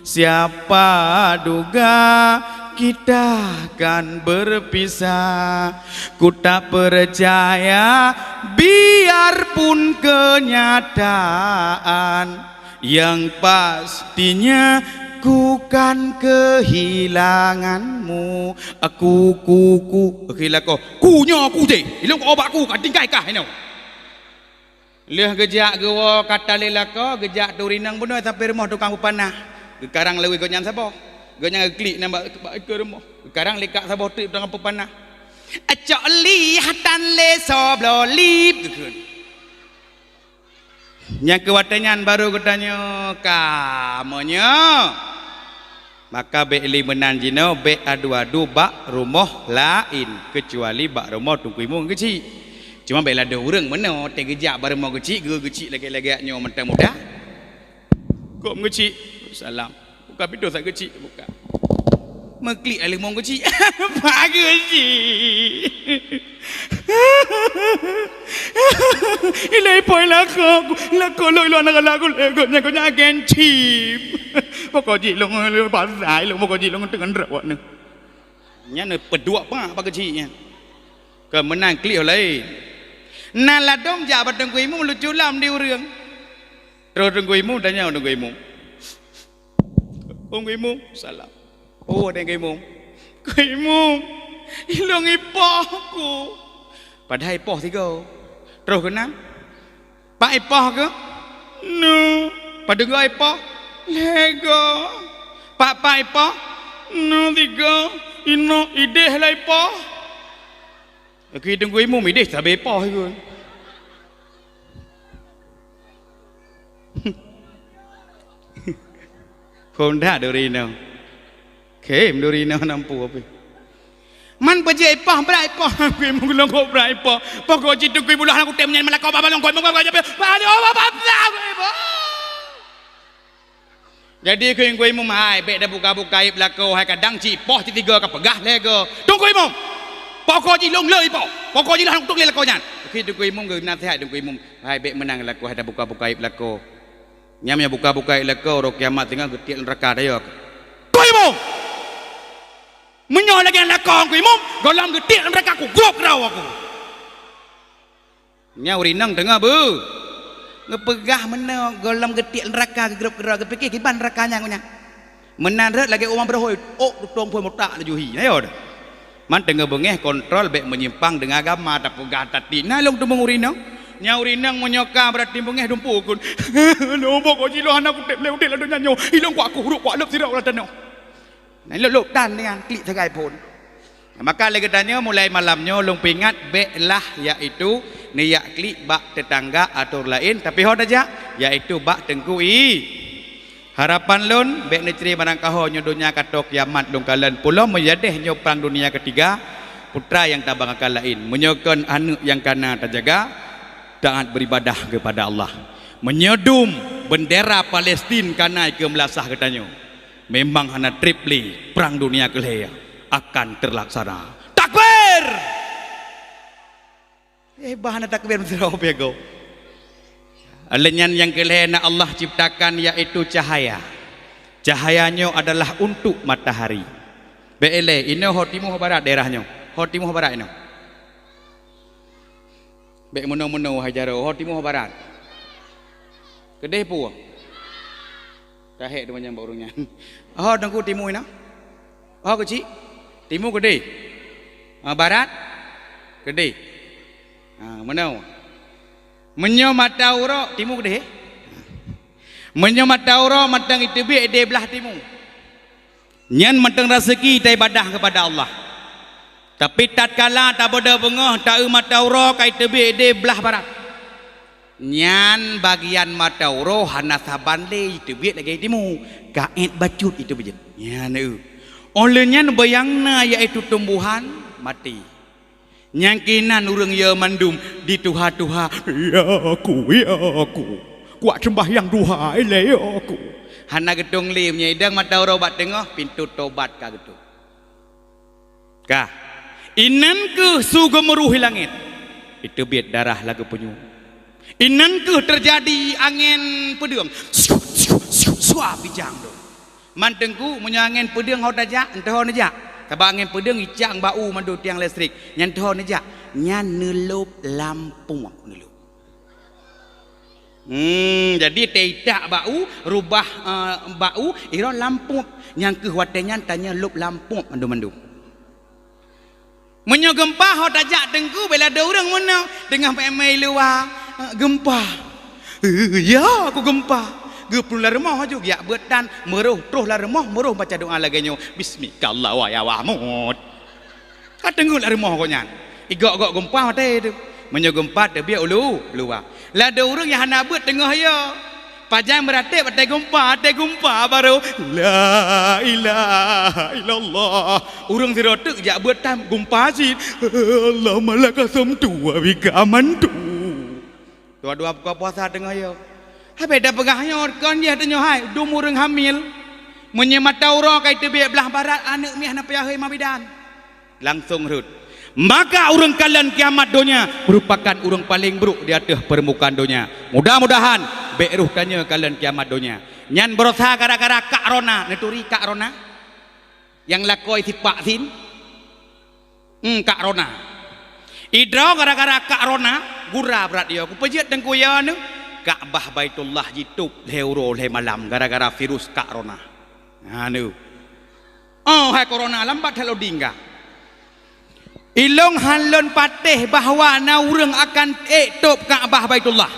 siapa duga kita kan berpisah. Ku tak percaya biarpun kenyataan, yang pastinya ku kan kehilanganmu. Aku, ku, ku, ku, lakoe. Ku nyoe ku je. Ilong obat ku ka tinggai kah inoe. Lheueh geujak geuwoe ka talé lakoe, geujak turi nang bunoe sampai rumoh tukang peupanah. Geukarang lewat gobnyan saboh. Gobnyan geuklik nang bak, bak keue rumoh. Geukarang likak saboh trép tukang peupanah. Acok lih hatan lé sobloe lip geukheun. Nyang keu watée nyan baru geutanyoe ka meunyoe. Maka bék lé meunan jinoe bék adu-adu bak rumoh laén, keucuali bak rumoh Teungku Imum Geuchik. Cuma bék ladôh ureuëng meunoe teugeujak bak rumoh Geuchik, geu-, Geuchik lagée-lagée nyoe mantong muda. Kok Geuchik? Salam. Buka pintoe sa Geuchik, buka. Meuklik aléh mong Geuchik. Pak Geuchik. Ilée ipoi lakoe, lakoe lôn ilôn aneuk galak ku lé gobnyan, gobnyan agen chip. Pokok jih lôn, lôn pasai lôn, pokok jih lôn teungon droe nyoe. Nyan peuduek pak Pak Geuchik nyan. Keu meunan klik laén. Na ladôm jak bak Teungku Imum lucu lam di ureuëng. Terus Teungku Imum tanyong Teungku Imum. Teungku Imum, salam. Oh, ada Teungku Imum. Teungku Imum, ilong ipoh ku. Padahai ipoh tiga. Terus keunan. Pak ipoh ke? Nu. Padeuga ipoh? Lego. Pak, pak ipoh? Nu tiga. Inoe ideh lé ipoh. Oke, Teungku Imum ideh sabe ipoh ikeu. Phon dak duri inoe. Khem duri inoe nampu api. Man bajée ipoh brat ipoh, Teungku Imum geulong kok brat ipoh. Pokok cit Teungku Imum lah aku tem nyan malako baba long kok mongko jabe. Bali oh baba brat ipoh. Jadi Teungku Imum hai, bék da buka-buka aib lakoe hai, kadang cit poh cit tiga ka peugah lé go. Teungku Imum. Pokok jih long lé ipoh. Pokok jih lah untuk lé lakoe nyan. Oke, Teungku Imum geu nasihat Teungku Imum. Hai bék meunan lakoe hai da buka-buka aib lakoe. Nyam nyang buka-buka aib lakoe, uroe kiamat teungoh geutiek neuraka dayok. Teungku Imum. Meunyoe lagée lakoe Teungku Imum, gohlom geutiek neuraka ku grob keudroe aku. Nyan ureueng inong teungoh beu. Geupeugah meunoe gohlom geutiek neuraka geugrôp keudroe, geupike kiban neuraka nyan ngon nyan. Meunan rhot lagée uroe beurohôi, ôk tutong phon mutak laju hi. Ayo dah. Man teungoh beungéh kontrol bék meunyimpang deungon agama, tapeugah tatik. Na lôn teumeung ureueng inong. Nyan ureueng inong meunyoe ka beurati beungéh dumpeue kheun. Lôn bok kok jiloe hana kutem lé udeb lam donya nyoe. Ilong kuat kuhrok kuat leueb sidroe lam tanoh. Nah, lôk-lôk tan nyan klik sagai phon. Maka lé geutanyoe mulai malam nyoe lôn peuingat bék lah yaitu neujak klik bak teutangga atau laén, tapi ho tajak yaitu bak Teungku I. Harapan lôn bék neucre barangkaho nyoe donya ka tô kiamat lôn kalon pulo meujadeh nyoe prang dunia ketiga, putra nyang tabang akan laén. Meunyoe kon aneuk nyang kana tajaga, taat beribadah kepada Allah. Meunyoe dum bendera Palestin kana ikeue meulasah geutanyoe. Memang hana treb lé prang dunia keulhée akan teulaksana. Takbir! Eh, bah hana takbir meusidroe pih go. Lé nyan nyang keulhée na Allah ciptakan yaitu cahaya. Cahaya nyoe adalah untuk matahari. Bék ilée, inoe ho timu ho barat daerah nyoe. Ho timu ho barat inoe. Bék meunoe-meunoe hai jaroe, ho timu ho barat. Keudeh peue? Tahék teuma nyang bak ureueng nyan. Ho teungku timu inoe? Ho keuchik? Timu keudeh? Ha, barat? Keudeh. Ha, meunoe. Meunyoe mata uroe timu keudeh? Meunyoe mata uroe mantong iteubiet ideh blah timu. Nyan mantong raseuki taibadah keupada Allah. Tapi tatkala tabodoh beungoh taeu mata uroe ka iteubiet ideh blah barat. Nyan bagian mata uroe hana saban lé iteubiet lagée timu, ka ék bacut iteubiet. Nyan eu. Óh lheueh nyan beunyang na yaitu tumbuhan maté. Nyang keunan ureuëng yo mandum di tuha-tuha, "Ya aku, ya aku, kuat sembahyang duha ilée ya aku." Hana geutong lé meunyoe idong mata uroe bak teungoh, pintoe tobat ka geutôp. Ka. Inan keuh su geumeuruh i langét. Iteubiet darah lagée punyueng. Inan keuh teujadi angén peudeueng. Syup, syup, syup, syuap bijang dong. Man teungku, meunyoe angén peudeueng ho tajak, enteuho neujak. Sabab angén peudeueng icang bak u mandum tiang listrik. Nyan teuho neujak. Nyan neulôb lampuek neulôb. Hmm, jadi teuitak bak u, rubah, eh, bak u, iroh lampuek. Nyang keuh watée nyan tanyoe lôb lampuek mandum-mandum. Meunyoe geumpa ho tajak teungku, bela dua ureuëng meunoe teungoh meu'én-meu'én luwa, eh, geumpa. Eh, ya, aku geumpa. Geupeurunoe lam rumoh aju, geujak beuet tan, meuroh, troh lam rumoh, meuroh baca doa lagée nyoe, "Bismika Allah wa ya Wahmud." Ka teungoh lam rumoh gobnyan. Igok-gok geumpa watée tu. Meunyoe geumpa teubiet ulu, luwa. Ladôm ureuëng nyang hana beuet teungoh yo. Pajan meuratéb watée geumpa, watée geumpa barô, "La ilaha illallah." Ureuëng sidroe teuk jak beuet tan geumpa cit, "Allahumma laka sumtu wa bika amantu." Dua-dua buka puasa teungoh yo. Habéh tapeugah nyoe kon jih teunyoe hai, dum ureuëng hamil. Meunyoe mata uroe ka iteubiet blah barat, aneuëk miah na payah hei mabidan. Langsong rhot. Maka ureuëng kalon kiamat donya merupakan ureuëng paleng brôk di ateueh peurmukaan donya. Mudah-mudahan bék roh tanyoe kalon kiamat donya. Nyan barosa gara-gara kak rona, neuturi kak rona? Nyang lakoe sipak sin. Hmm, kak rona. Idroe gara-gara kak rona, gura brat yo. Kupeujeuet teungku yo neuh, Ka'bah Baitullah jitôb lhée uroe lhée malam gara-gara virus kak rona. Ha neuh. Oh, hai korona, lambat that lôn dingga. Ilong han lôn patéh bahwa na ureuëng akan ék tôb Ka'bah Baitullah.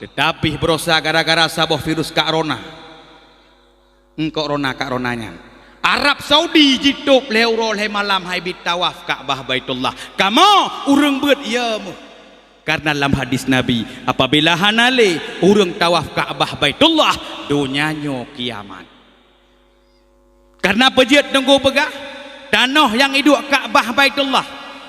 Teutapi barosa gara-gara saboh virus kak rona. Eungkok rona kak rona nyan. Arab Saudi jitôb lhée uroe lhée malam hai bit tawaf Ka'bah Baitullah. Kamoe ureuëng beuet, ya meuh. Karena lam hadis Nabi, apabila hana lé ureuëng tawaf Ka'bah Baitullah, donya nyoe kiamat. Karena peue jeuet teungku peugah, tanoh nyang iduek Ka'bah Baitullah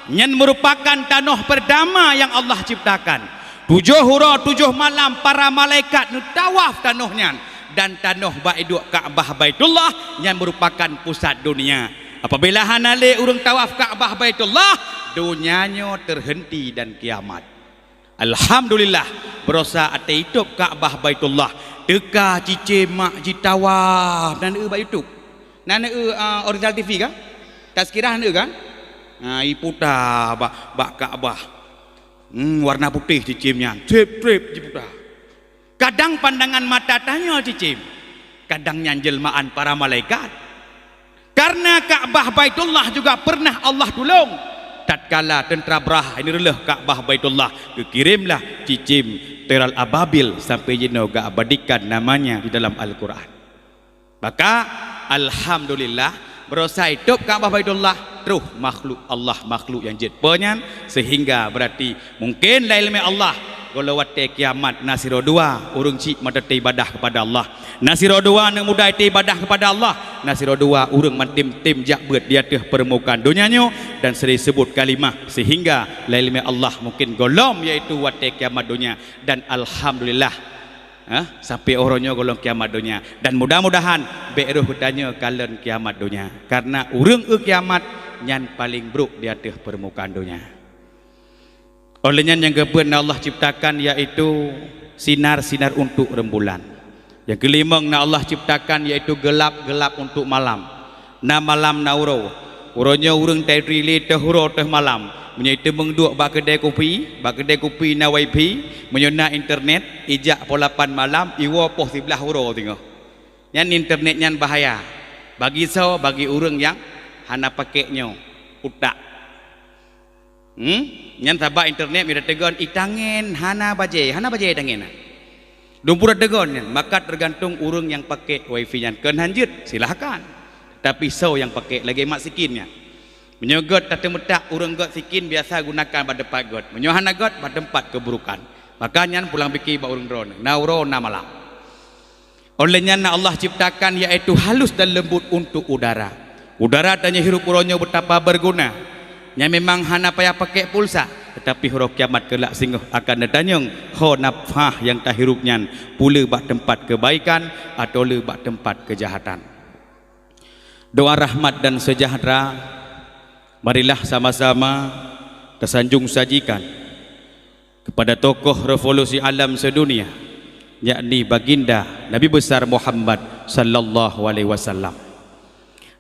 nyan meurupakan tanoh peurtama nyang Allah ciptakan. Tujoh uroe tujoh malam para malaikat neutawaf tanoh nyan, dan tanoh bak iduek Ka'bah Baitullah nyan meurupakan pusat dunia. Apabila hana lé ureuëng tawaf Ka'bah Baitullah, donya nyoe teuheunti dan kiamat. Alhamdulillah, barosa até itôb Ka'bah Baitullah, teuka cicém mak jitawaf. Na neueu bak YouTube? Na neueu, ah, Oriental T V kan? Tazkirah na neueu kan? Na iputa bak, bak Ka'bah. Hmm, warna putéh cicém nyan, trép-trép jiputa. Kadang pandangan mata tanyoe cicém, kadang nyan jeuleumaan para malaikat. Karena Ka'bah Baitullah juga pernah Allah tulông. Tatkala teuntra Abrahah ini reuleuh Ka'bah Baitullah, geukirémlah cicém toyral ababil sampai jinoe geuabadikan namanya di dalam Al-Quran. Maka, alhamdulillah, barosa itôb Ka'bah Baitullah, troh makhluk Allah, makhluk nyang jeuet po nyan, sehingga berarti mungkin lam ileumé Allah, gohlom watée kiamat na sidroe dua ureuëng cit meudat ibadah kepada Allah. Na sidroe dua aneuk muda ité ibadah kepada Allah, na sidroe dua ureuëng mantem-tem jak beuet di ateueh peurmukaan donya nyoe dan sering sebut kalimah, sehingga lam ileumé Allah mungkin gohlom, yaitu watée kiamat donya. Dan alhamdulillah, eh, sampai uroe nyoe gohlom kiamat donya. Dan mudah-mudahan bék roh geutanyoe kalon kiamat donya, karena ureuëng eu kiamat nyan paleng brok di ateueh peurmukaan donya. Óh lheueh nyan nyang keupeuet na Allah ciptakan, yaitu sinar-sinar untuk rembulan. Nyang keulimong na Allah ciptakan, yaitu geulab-geulab untuk malam. Na malam na uroe. Uroe nyoe ureuëng ta-idri lé teuh uroe teuh malam. Meunyoe iteumeung duek bak keudée kupi, bak keudée kupi na wifi, meunyoe na internet, ijak poh lapan malam, iwoe poh siblaih uroe singoh. Nyan internet nyan bahaya. Bagi soe? Bagi ureuëng nyang hana pakék nyoe utak. Hmm? Nyan sabab internet meunyoe teugon, itangen hana bajée, hana bajée itangen. Dumpura teugon nyan, maka tergantung ureuëng nyang pakék wifi nyan. Kon hanjeuet, silahkan. Tapi soe nyang pakék lagée mak sikin nyan. Meunyoe gét tateumeutak ureuëng gét sikin biasa gunakan bak teumpat gét. Meunyoe hana gét bak teumpat keuburukan. Maka nyan pulang pike bak ureuëng droeneuh. Na uroe na malam. Óh lheueh nyan na Allah ciptakan, yaitu halus dan lembut untuk udara. Udara tanyoe hirup uroe nyoe betapa berguna. Nyan memang hana payah pakék pulsa, tetapi uroe kiamat keulak singoh akan neutanyong ho nafah nyang tahirup nyan, peue le bak teumpat keubaikan atawa le bak teumpat keujahatan. Doa rahmat dan seujahtera, marilah sama-sama tasanjong sajikan kepada tokoh revolusi alam sedunia, yakni Baginda Nabi Besar Muhammad sallallahu alaihi wasallam,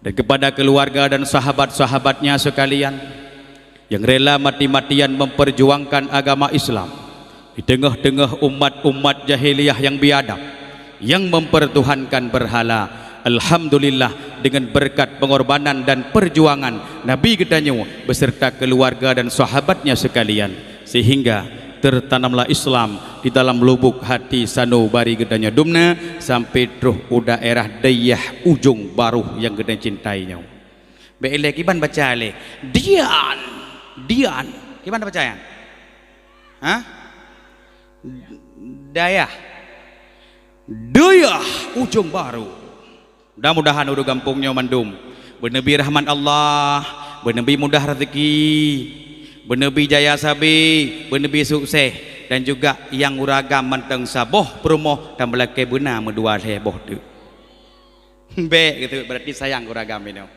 dan kepada keluarga dan sahabat-sahabatnya sekalian yang rela mati-matian memperjuangkan agama Islam di tengah-tengah umat-umat jahiliyah yang biadab, yang mempertuhankan berhala. Alhamdulillah, dengan berkat pengorbanan dan perjuangan Nabi geutanyoe beserta keluarga dan sahabatnya sekalian, sehingga tertanamlah Islam di dalam lubuk hati sanubari geutanyoe dumna sampai troh u daerah Dayah Ujong Baroh nyang geutanyoe cintai nyoe. Bék ilée kiban baca lé. Dian, Dian. Kiban baca nyan? Hah? Dayah. Dayah Ujong Baroh. Mudah-mudahan ureuëng gampông nyoe mandum beuneubi rahmat Allah, beuneubi mudah rezeki, beuneubi jaya sabe, beuneubi sukses, dan juga nyang ureuëng agam mantong saboh peurumoh dan meulakée beuna meudua lhée boh teuk. Bék gitu, berarti sayang ureuëng agam inoe.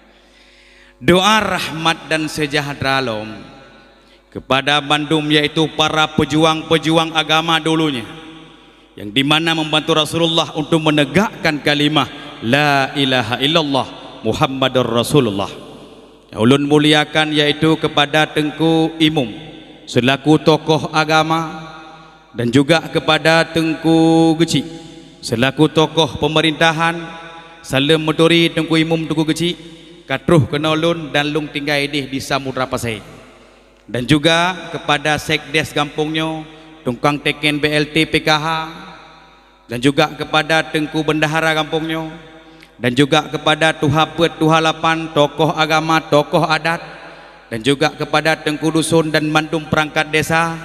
Doa rahmat dan sejahtera lom kepada bandum, yaitu para pejuang-pejuang agama dulunya, yang dimana membantu Rasulullah untuk menegakkan kalimah la ilaha illallah Muhammadur Rasulullah. Yang ulun muliakan yaitu kepada Teungku Imum selaku tokoh agama, dan juga kepada Teungku Geuchik selaku tokoh pemerintahan. Saleuem meuturi Teungku Imum, Teungku Geuchik, ka troh keunoe lôn dan lôn tinggai ideh di Samudra Pasé. Dan juga kepada sekdes gampông nyoe, tukang teken B L T, P K H, dan juga kepada Teungku Bendahara gampông nyoe, dan juga kepada tuha peuet, tuha lapan, tokoh agama, tokoh adat, dan juga kepada teungku dusun dan mandum perangkat desa,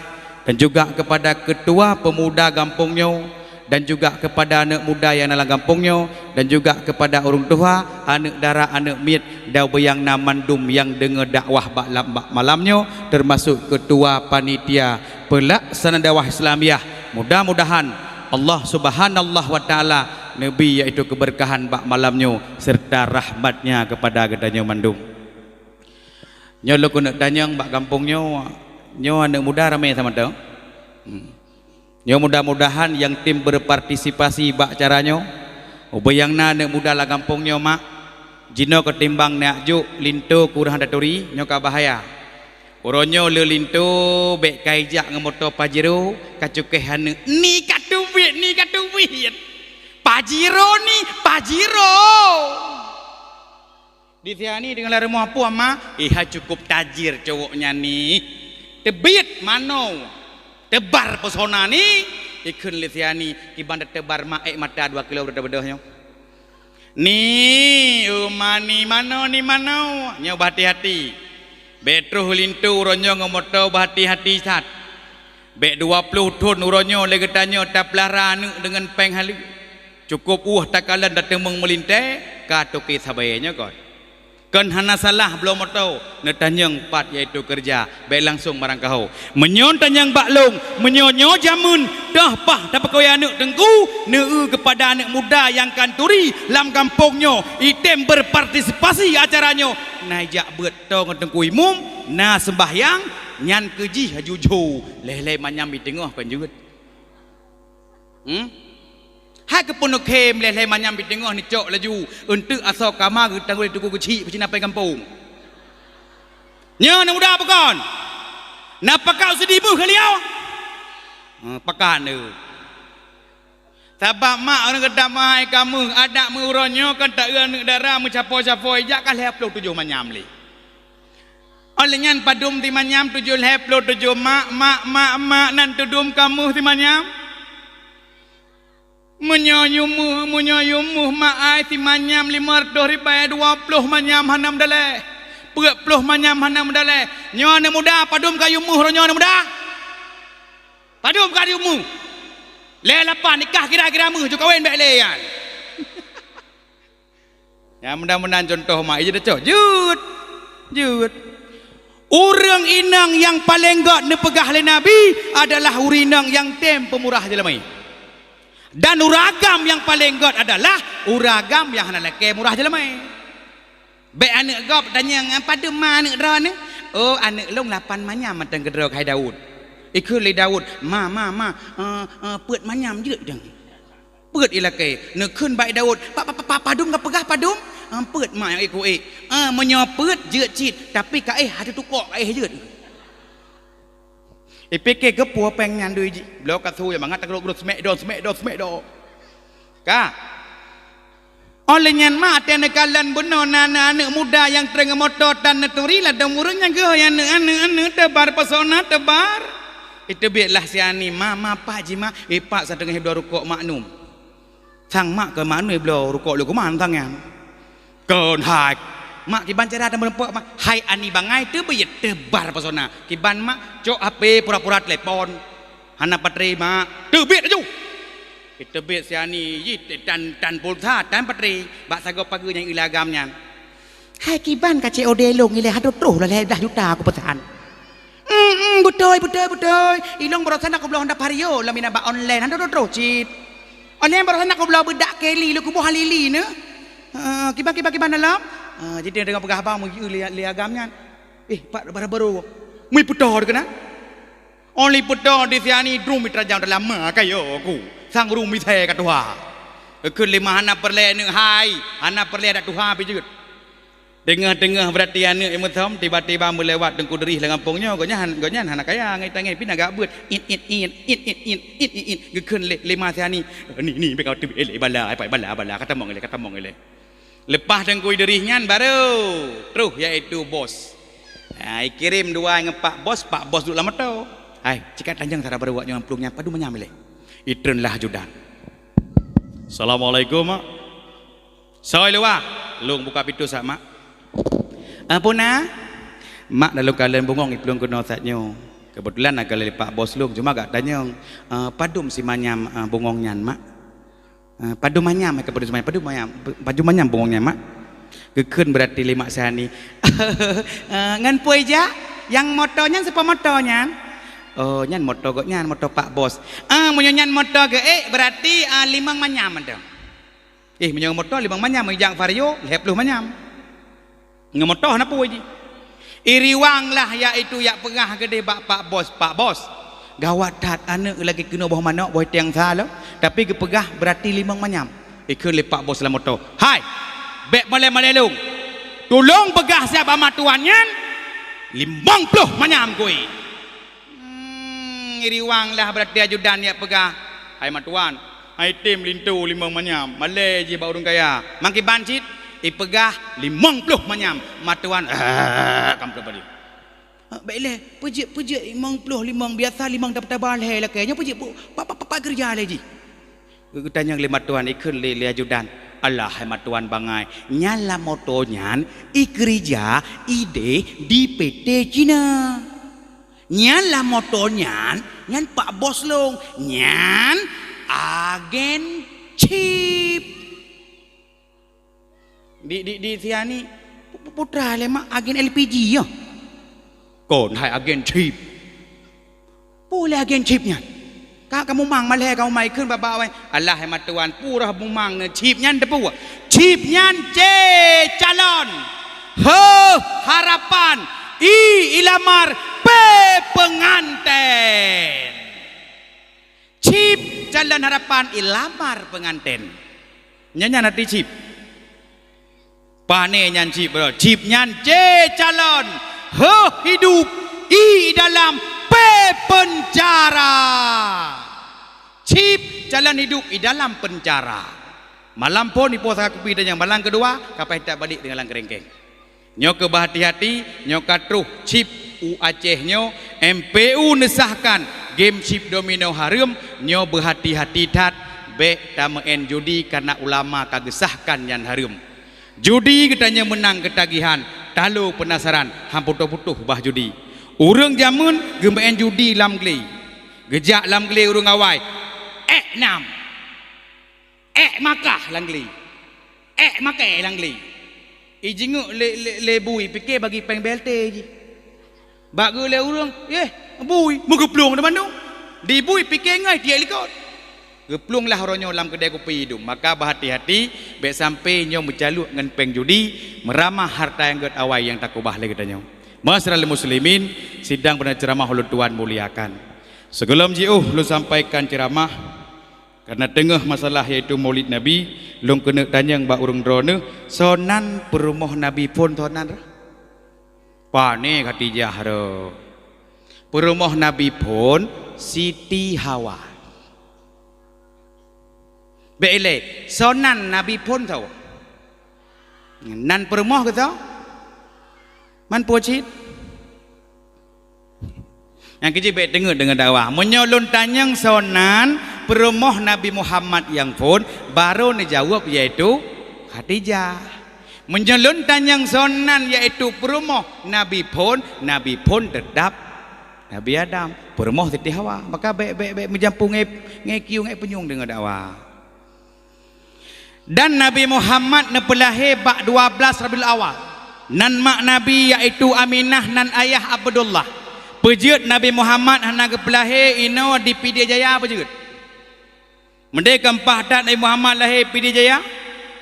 dan juga kepada ketua pemuda gampông nyoe, dan juga kepada aneuk muda nyang na lam gampông nyoe, dan juga kepada ureuëng tuha, aneuk dara, aneuk miet, dan ubé nyang na mandum nyang deungoe dakwah bak lam-, bak malam nyoe, termasuk ketua panitia pelaksana dakwah Islamiah. Mudah-mudahan Allah Subhanahu wa Taala neubi yaitu keberkahan bak malam nyoe serta rahmat-Nya kepada geutanyoe mandum. Nyoe lôn keuneuk tanyong bak gampông nyoe, nyoe aneuk muda ramé samantong. Hmm. Nyoe mudah-mudahan nyang tem berpartisipasi bak acara nyoe, ubé nyang na aneuk muda lam gampông nyoe mak, jinoe keutimbang neujak linto kureueng taturi, nyoe ka bahaya. Uroe nyoe le linto bék ka ijak ngon moto Pajero, ka cukéh aneuk, "Ni ka teubiet, ni ka teubiet." Pajero ni, Pajero. Di siani deungon lam rumoh puang ma, "Eh, hai cukup tajir cowok nyan ni. Teubiet manoe, teubar pesona ni." Ikheun lé siani, kiban tateubar ma ék mata dua kilo beudôh-beudôh nyoe. "Ni, uma ni manoe, ni manoe." Nyoe beuhati-hati. Bék troh linto uroe nyoe ngon moto beuhati-hati that. Bék dua ploh thon uroe nyoe lé geutanyoe tapeulara aneuk deungon péng haleue. Cukup ueh takalon tateumeung meulintée, ka toke sabe nyoe kon. Kon hana salah bloe moto, neutanyong pat yaitu keureuja, bék langsong marang kaho. Meunyoe tanyong bak lôn, meunyoe nyoe jameun, toh paih tapeukoe aneuk teungku, neueu keupada aneuk muda nyang ka turi lam gampông nyoe, item berpartisipasi acara nyoe, na ijak beuet toe ngon teungku imum, na seumbahyang, nyan keu jih haju jho, lhée-lhée manyam i teungoh kon jeuet. Hmm? Hai keupeue neukhém lhée-lhée manyam i teungoh neucok laju, eunteuk asoe kama geutanggôi lé teungku geuchik peucina péng gampông. Nyoe aneuk muda bukon? Na pakat sidimeuh keu liau? Hmm, pakat neu. Sabab mak ureuëng geutamah hai kamoe, adat meu uroe nyoe kan ta-eu aneuk dara meucapo-capo ijak ka lhée ploh tujoh manyam lé. Óh lheueh nyan padum simanyam tujoh lhée ploh tujoh mak, mak, mak, mak nan tudum kamoe simanyam? Meunyoe yumeuh, meunyoe yumeuh mak ai simanyam limong reutôh ribée, dua ploh manyam hana meudalée, peuet ploh manyam hana meudalée. Nyoe aneuk muda, padum ka yumeuh uroe nyoe aneuk muda? Padum ka yumeuh? Lhée lapan nikah kira-kira meuh ju kawen bék lé nyan. Ya, mudah-mudahan contoh mak, ija teucok. Jeuet. Jeuet. Ureuëng inong nyang paleng gét neupeugah lé Nabi adalah ureuëng inong nyang tem peumurah jeulamé. Dan ureuëng agam nyang paleng gét adalah ureuëng agam nyang hana lakée murah jeulamé. Bék aneuk gob tanyong, "Padum ma aneuk droeneuh?" "Oh, aneuk lôn lapan manyam mantong keudroe keuhai Daud." Ikheun lé Daud, "Ma, ma, ma, eh, eh, peuet manyam jeuet dong." Peuet ilakée, neukheun bak Daud, "Pa, pa, pa, pa, padum kapeugah padum?" "Ah, peuet ma nyang ék ku ék." "Ah, meunyoe peuet jeuet cit, tapi ka éh hana tukok ka éh jeuet." Ipike geupue péng nyan dui jih, bloe ka su nyang mangat tagrok-grok smek do, smek do, smek do. Ka. Óh lheueh nyan ma até neukalon bunoe na, na aneuk muda nyang treun ngon moto tan neuturi ladom ureuëng nyang geuh aneuk, aneuk, aneuk teubar pesona teubar. Iteubiet lah si Ani, "Ma, ma, pat jih mak?" "Ipat sateungoh bloe rukok maknum." Sang mak keu maknum bloe rukok leukuman sang nyan. Kon hai. Mak kiban cara dan meureumpok mak. Hai Ani bangai teubiet teubar pesona. Kiban mak cok H P pura-pura telepon. Hana baterai mak. Teubiet laju. Iteubiet si Ani jih tan, tan pulsa, tan baterai. Bak sagoe pageue nyang ilée agam nyan. Hai kiban ka C O D lôn ilée hadu troh lah lhée blah juta aku peusan. Hmm, hmm, beutôi, beutôi, beutôi. Ilong barosan aku bloe Honda Vario lom ina bak online, hana troh cit. Online barosan aku bloe beudak Kelly, leukuboh Halili neu. Ha, kiban, kiban, kiban dalam. Ha, jadi deungon peugah abang meu lé, lé agam nyan. Eh, pat bara-bara. Mui putar keunan. Oli putar di si Ani drum mitra jam dalam ma kayo ku. Sang rumi saya ka tuha. Eukheun lima hana peureulée neu hai, hana peureulée dak tuha pi jeuet. Teungoh-teungoh beurati aneuk imeusom tiba-tiba meulewat teungku deurih lam gampông nyoe, gobnyan, gobnyan hana kaya ngai tangai pih na gak beuet. It, it, it. Geukheun lé, lé ma si Ani. Ni, ni, bek kau tu, eh, lé bala, apa bala, bala, katamong lé, katamong lé. Leupah teungku deurih nyan baru troh yaitu bos. Ha, ikirém dua ngon pak bos, pak bos duek lam moto. Hai, cikat tanjong sara baru awak nyoe plueng nyan padum manyam lé. Itreun lah ajudan. Assalamualaikum, Mak. Soe luwa, lôn buka pintoe sat, Mak. "Eh, peue na?" "Mak, na lôn kalon bungong i plueng keunoe sat nyoe. Keubeutulan na kalon lé Pak Bos lôn, cuma gak tanyong, eh, padum simanyam, eh, bungong nyan, Mak?" "Eh, padum manyam, eh, padum simanyam, padum manyam, padum manyam bungong nyan, Mak?" Geukheun beurati lé Mak Sani. "Eh, ngon peue jak? Nyang moto nyan, soe po moto nyan?" "Oh, nyan moto gobnyan, moto Pak Bos." "Eh, meunyoe nyan moto geuék, beurati, eh, limong manyam mantong." "Eh, meunyoe moto limong manyam, meujak Vario, lhèe ploh manyam. Ngon moto hana peue jih." Iriwang lah, yaitu jak peugah keudeh bak Pak Bos, "Pak Bos, gawat that, aneuk lagèe keunoe boh manok, boh tieng sa lom, tapi geupeugah beurati limong manyam." Ikheun lé Pak Bos lam moto, "Hai, bèk malèe-malèe lôn. Tulông peugah siat bak mak tuan nyan, limong ploh manyam keuh." Hmm, iriwang lah beurati ajudan jak peugah, "Hai mak tuan, hai tem linto limong manyam, malèe jih bak ureueng kaya. Mangkiban cit, ipeugah limong ploh manyam, mak tuan, eh, kam ploh bali." "Ah, bèk lé, peujeuet, peujeuet limong ploh limong, biasa limong taba-taba lhèe lakèe. Nyoe peujeuet pu-, pa, pa, pa, pa keureuja lé jih?" Geutanyong lé mak tuan, ikheun lé, lé ajudan, "Alah, hai mak tuan bangai, nyan lam moto nyan ikeureuja idéh di P T Cina. Nyan lam moto nyan, nyan Pak Bos lôn, nyan agen chip." Di, di, di siani, pu-, pu-, putra lé mak, agen L P G nyoe. "Kon hai agen chip. Peue lé agen chip nyan? Ka, ka mumang malèe ka umai kheun bak-bak awai." "Alah, hai mak tuan, peue roh mumang nyoe chip nyan teupeue? Chip nyan C calon, H harapan, I ilamar, P penganten." Chip calon harapan ilamar penganten. Nyan, nyan arti chip. Pane nyan chip, bro. Chip nyan C calon, H hidup, I dalam, P pencara. Chip calon hidup, I dalam pencara. Malam phôn ipo saka kupi tanyong, malam keudua ka paih that balik teungoh lam keurengkeng. Nyoe keuh beuhati-hati, nyoe ka troh chip u Aceh nyoe, M P U neusahkan game chip domino hareuem, nyoe beuhati-hati that, bèk tameu'en judi kareuna ulama ka geusahkan nyan hareuem. Judi geutanyoe meunang keutagihan, talo peunasaran, han putôh-putôh bah judi. Ureueng jameun geumeu'en judi lam glé. Geujak lam glé ureueng awai, ék nam. Ék makah lam glé. Ék makèe lam glé. Ijingeuk lé, lé, lé bui, pike bagi péng B L T jih. Bak geu lé ureueng, "Yeh, bui, meugeuplueng teuma nyoe." Di bui pike ngai tiek likot. Geuplueng lah uroe nyoe lam keudè kupi idum. Maka beuhati-hati, bèk sampoe nyoe meucaluk ngon péng judi, meuramah harta nyang gèt awai nyang takubah lé geutanyoe. Ma'asyiral muslimin, sidang peunaseut ceuramah ulôn tuan muliakan. Sigohlom jiôh lôn sampaikan ceuramah, kareuna teungoh masalah yaitu Maulid Nabi, lôn keuneuk tanyong bak ureueng droeneuh, soe nan peurumoh Nabi phôn soe nan rah? Pane Khadijah rôh. Peurumoh Nabi phôn Siti Hawa. Bèk ilée, soe nan Nabi phôn soe? Nan peurumoh geutanyoe? Man peue cit? Nyang keujeuet bèk teungeut deungon dakwah. Meunyoe lôn tanyong soe nan peurumoh Nabi Muhammad nyang phôn, barô neujaweueb yaitu Khadijah. Meunyoe lôn tanyong soe nan yaitu peurumoh Nabi phôn, Nabi phôn teutab Nabi Adam, peurumoh Siti Hawa. Maka bèk, bèk, bèk meujampu ngai, ngai kieu, ngai punyueng deungon dakwah. Dan Nabi Muhammad neupeulahé bak dua blaih Rabiul Awal. Nan mak Nabi yaitu Aminah, nan ayah Abdullah. Peujeuet Nabi Muhammad hana geupeulahé inoe di Pidie Jaya, peujeuet. Meudeh keumpah that Nabi Muhammad lahé Pidie Jaya,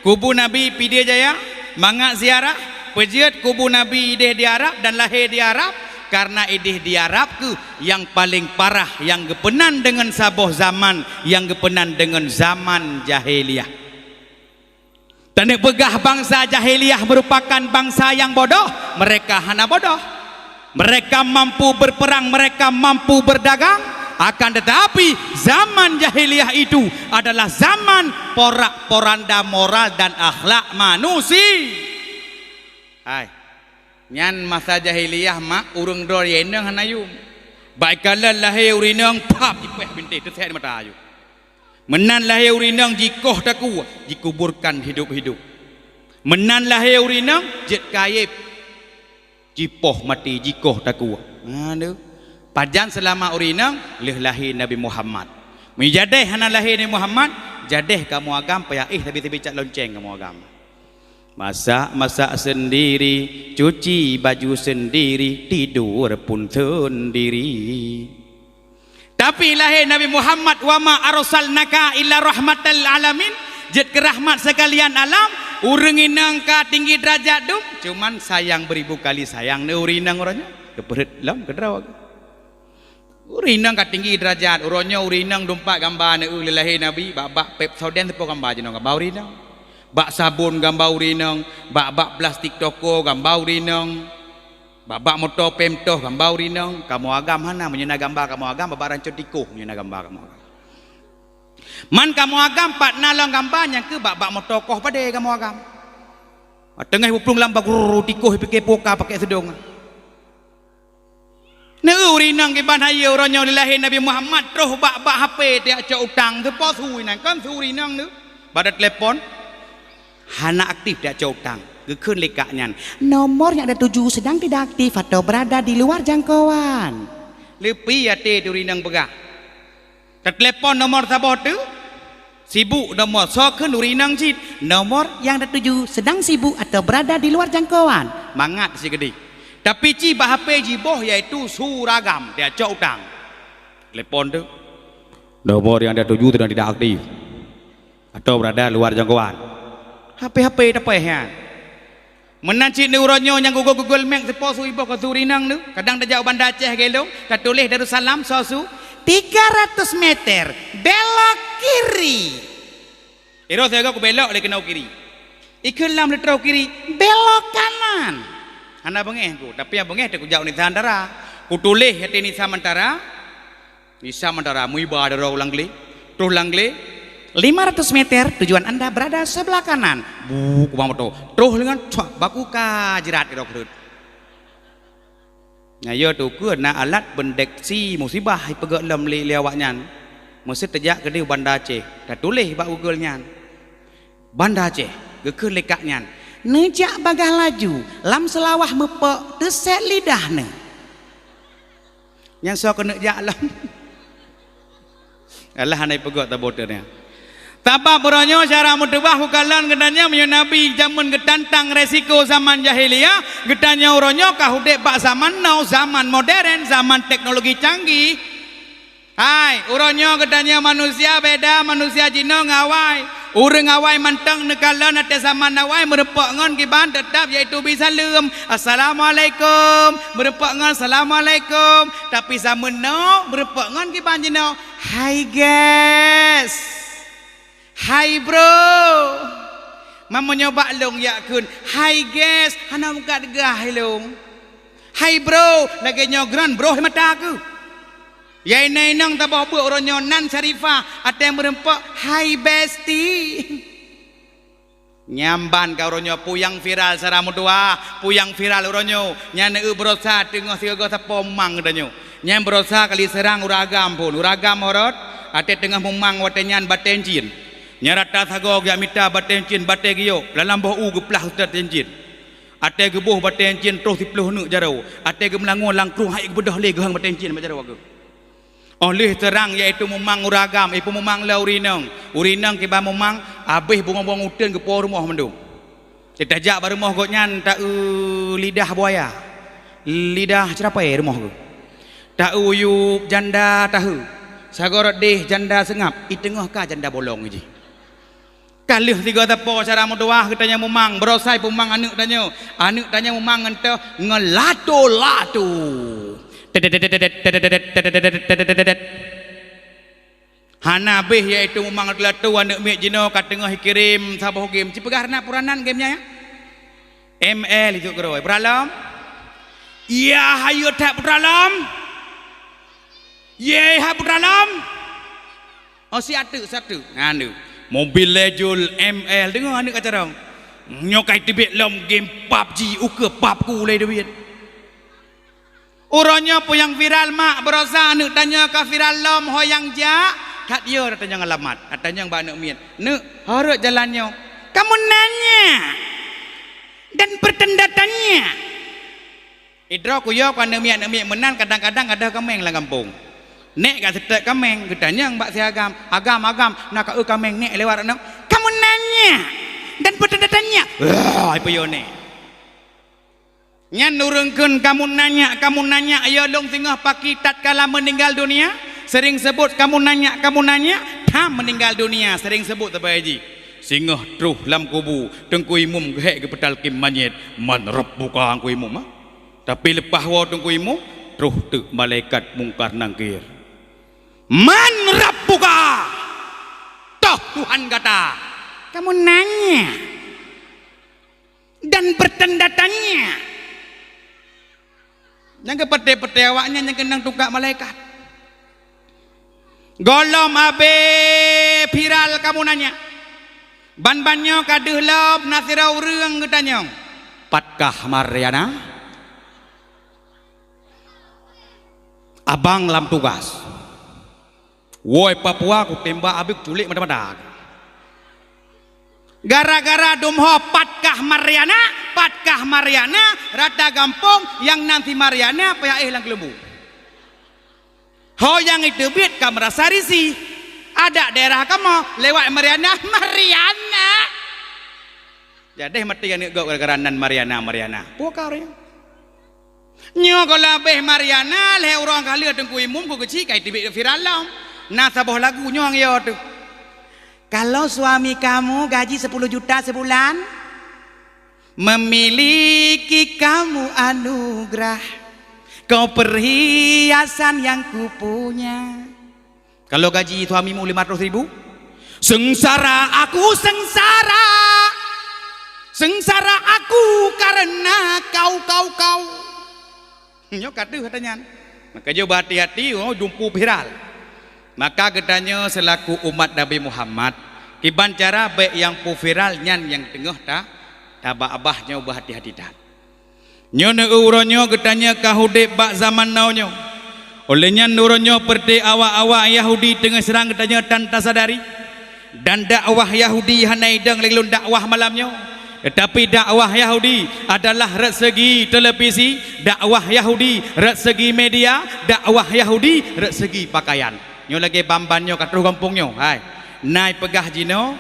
kubu Nabi Pidie Jaya, mangat ziarah, peujeuet kubu Nabi ideh di Arab dan lahé di Arab, kareuna ideh di Arab keuh nyang paleng parah, nyang geupeunan deungon saboh zaman, nyang geupeunan deungon zaman jahiliyah. Taneuk peugah bansa jahiliyah meurupakan bansa nyang bodoh, mereka hana bodoh. Mereka mampu berperang, mereka mampu berdagang, akan tetapi zaman jahiliyah itu adalah zaman porak-poranda moral dan akhlak manusia. Hai. Nyan masa jahiliyah mak ureueng droe inong hana yum. Bak ikalon lahé ureueng inong, pap, jipéh bintéh, teusét mata ayue. Meunan lahé ureueng inong jikoh takue, jikuburkan hidup-hidup. Meunan lahé ureueng inong, jeuet kayép. Jipoh maté, jikoh takue. Aduh. Pajan seulamat ureueng inong, lheueh lahé Nabi Muhammad. Meunyoe jadéh hana lahé Nabi Muhammad, jadéh kamoe agam payah éh sabe-sabe cak lonceng kamoe agam. Masak-masak sendiri, cuci baju sendiri, tidur pun sendiri. Tapi lahé Nabi Muhammad, "Wa ma arsalnaka illa rahmatal alamin," jeuet keu rahmat sekalian alam, ureueng inong ka tinggi deurajat dum, cuman sayang beuribu kali sayang neu ureueng inong uroe nyoe. Keupeureuet lom keudroe. Ureueng inong ka tinggi deurajat, uroe nyoe ureueng inong dumpat gamba neu lé lahé Nabi, bak-bak Pepsodent teupoh gamba jinoe gamba ureueng inong. Bak sabon gamba ureueng inong, bak-bak plastik toko gamba ureueng inong. Bak-bak moto pemtoh gamba ureueng inong, kamoe agam hana, meunyoe na gamba kamoe agam, bak-bak rancon tikoh meunyoe na gamba kamoe agam. Man kamoe agam pat na lom gamba nyang keu bak-bak moto koh padé kamoe agam. Teungoh buplueng lam bak grrrr tikoh pike poka pakai seudong. Neu ureueng inong kiban hayeue uroe nyoe lé lahé Nabi Muhammad troh bak-bak H P tajak cok utang, teupo su inan kon su ureueng inong neu. Bak telepon. Hana aktif tajak cok utang. Geukheun lé kak nyan, "Nomor yang Anda tuju sedang tidak aktif atau berada di luar jangkauan." Leupie até teuh ureueng inong peugah. Teutelepon nomor saboh teuh, sibuk nomor, soe kheun ureueng inong cit, "Nomor yang Anda tuju sedang sibuk atau berada di luar jangkauan." Mangat si keudeh. Tapi ci bak H P jiboh yaitu su ureueng agam tajak cok utang. Telepon teuh, "Nomor yang Anda tuju sedang tidak aktif." Atau berada luar jangkauan. H P-H P tapéh nyan. Meunan cit neu uroe nyoe nyang Google, Google Map teupo su iboh keu su ureueng inong neu. Kadang tajak u Banda Aceh geulong, tatuléh Darussalam soe su, tiga ratus meter, belok kiri. Iro siaga kubelok lé keunoe kiri. Ikheun lam leutroh kiri, belok kanan. Hana beungéh ku, tapi nyang beungéh teuh kujak u Nizam Antara. Kutuléh até Nizam Antara. Nizam Antara meuiba droe u Langlé, troh Langlé, "Lima ratus meter, tujuan Anda berada sebelah kanan." Buu, kubang moto. Troh leungon, cuak, baku ka jeurat droe keureuet. Nyan yo teuh keuh na alat pendeteksi musibah ipeugét lom lé, lé awak nyan. Meuseu teujak keudeh u Banda Aceh, tatuléh bak Google nyan. Banda Aceh, geukheun lé kak nyan, "Neujak bagaih laju, lam seulawah meupok, teusét lidah neuh." Nyang soe keuneuk jak lom. Allah hana ipeugét saboh teuk nyan. Sabab uroe nyoe syara meuteubah kukalon geutanyoe meunyoe Nabi jameun geutantang resiko zaman jahiliyah, geutanyoe uroe nyoe ka udeb bak zaman now, zaman modern, zaman teknologi canggih. Hai, uroe nyoe geutanyoe manusia beda manusia jinoe ngon awai. Ureuëng awai mantong neukalon até zaman awai meureumpok ngon kiban teutap yaitu bi saleuem, "Assalamualaikum." Meureumpok ngon, "Assalamualaikum." Tapi sameunoe meureumpok ngon kiban jinoe, "Hai guys." "Hai bro." Meunyoe bak lôn jak kheun, "Hai guys," hana mukat gah lôn. "Hai bro," lagée nyoe gran broh mata keuh. Ya inong-inong taboh beuet uroe nyoe nan Syarifah, até meureumpok, "Hai bestie." Nyan ban ka uroe nyoe peue nyang viral syara meutuwah, peue nyang viral uroe nyoe. Nyan eu beurosa teungoh sigoe sapo mang geutanyoe. Nyan beurosa kali seurang ureuëng agam phon, ureuëng agam horot, até teungoh mumang watée nyan batée cin. Nyan rata sagoe geujak mita batée cin, batée giyok, lam boh u geuplah batée cin. Até geuboh batée cin troh siploh neuk jaroe, até geumeulangue langkrueng hai geubeudôh lé geuhong batée cin bak jaroe geuh. Óh lheueh seurang yaitu mumang ureuëng agam, ipeumumang lé ureuëng inong. Ureuëng inong kiban mumang, habéh bungong-bungong uteuen geupo rumoh mandum. Teutajak bak rumoh gobnyan taeu lidah buaya, lidah ceurapai rumoh geuh. Taeu yub janda taheue, sagoe rot déh janda seungab, i teungoh ka janda bolong jih. Ka lheueh sigoe sapo syara meutuwah geutanyoe mumang, beurosa ipeumang aneuëk tanyoe. Aneuëk tanyoe mumang ngon toh ngon lato-lato. Hana habéh yaitu mumang lato-lato aneuëk miet jinoe ka teungoh ikirém saboh game. Ci peugah na puranan game nyan ya? M L itu keurôi. Putra lom? Ya, hayo that putra lom. Ye, hai putra lom. Oh, si ateuk, si ateuk. Anu, mobil lejul M L deungoe aneuëk ka carông. Nyoe kai teubiet lom game pub G ukeue pub ku lé duit. Uroe nyoe peue nyang viral mak beurosa aneuëk tanyoe ka viral lom ho nyang jak. That yo tanyoe alamat. Tanyoe bak aneuëk miet. Neuk, horot jalan nyoe. Kamu nanya. Dan pertanda tanya. Idroe kuyoe ka neumiet-neumiet meunan, kadang-kadang ada kaméng lam gampông. Nék ka seutôt kaméng, geutanyong bak si agam, "Agam, agam, na ka eu kaméng nék lewat nyoe?" Kamoe nanya. Dan pertanda tanya. Wah, ipeuyô nék. Nyan ureuëng kheun kamoe nanya, kamoe nanya, ya lôn singoh paki tatkala meuninggal dunia, sering sebut kamoe nanya, kamoe nanya, tham meuninggal dunia, sering sebut sabai jih. Singoh troh lam kubu, Teungku Imum geuhék geupeutalkén manyét, "Man Rabbuka, Teungku Imum, ah?" Tapi leupah woe Teungku Imum, troh teuk malaikat Mungkar Nangkir. "Man Rabbuka?" "Toh Tuhan gata?" Kamoe nanya. Dan bertanda tanya. Nyang geupeutée-peutée awaknyan nyang keunong tungkak malaikat. Gohlom abéh viral kamoe nanya. Ban-ban nyoe ka deuh lom na sidroe ureuëng geutanyong, "Patkah Mariana?" "Abang lam tugas." "Woi Papua, kutembak abéh kuculék mata-mata." Gara-gara dum ho, "Patkah Mariana, patkah Mariana," rata gampông nyang nan si Mariana payah éh lam keuleumbu. Ho nyang iteubiet ka meurasa risih. Adak daerah kamoe lewat Mariana, "Mariana!" Jadeh maté aneuk gob gara-gara nan Mariana, Mariana. Peue ka ureuëng nyoe? Nyoe gohlom abéh Mariana, lhée uroe ka lheueh Teungku Imum, ku keuchik ka iteubiet viral lom. Na saboh lagu nyoe nyang yo teuh. "Kalau suami kamu gaji sepuluh juta sebulan, memiliki kamu anugerah, kau perhiasan yang kupunya." Kalau gaji suamimu lima ratus ribu, "Sengsara aku, sengsara, sengsara aku karena kau, kau, kau." Nyoe ka deuh ata nyan. Maka jeuet beuhati-hati, oh, jumpu viral. Maka geutanyoe seulaku umat Nabi Muhammad, kiban cara bék nyang peue viral nyan nyang teungoh ta, tabak babah nyoe beuhati-hati that. Nyoe neu uroe nyoe geutanyoe ka udeb bak zaman now nyoe. Óh lheueh nyan uroe nyoe peureuté awak-awak Yahudi teungoh seurang geutanyoe tan tasadari. Dan dakwah Yahudi hana idong lé lôn dakwah malam nyoe. Teutapi dakwah Yahudi adalah rot seugi televisi, dakwah Yahudi rot seugi media, dakwah Yahudi rot seugi pakaian. Nyoe lagée ban-ban nyoe ka troh gampông nyoe, hai. Na ipeugah jinoe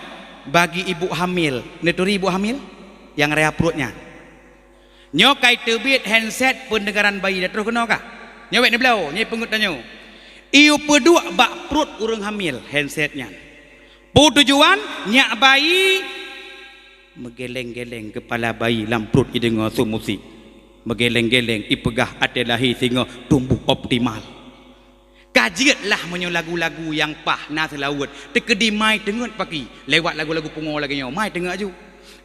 bagi ibu hamil. Neuturi ibu hamil? Nyang raya pruet nyan. Nyoe ka iteubiet handset peundengaran bayi, da troh keunoe kah? Nyoe bék neubloe, nyoe peungeut tanyoe. Iyue peuduek bak pruet ureuëng hamil handset nyan. Peue tujuan? Nyak bayi meugeleng-geleng keupala bayi lam pruet ideungoe su musik. Meugeleng-geleng ipeugah até lahé singoh tumbuh optimal. Ka jeuet lah meunyoe lagu-lagu nyang paih na seulaweuet, teukeudi mai teungeut paki lewat lagu-lagu pungo lagée nyoe, mai teungeut aju.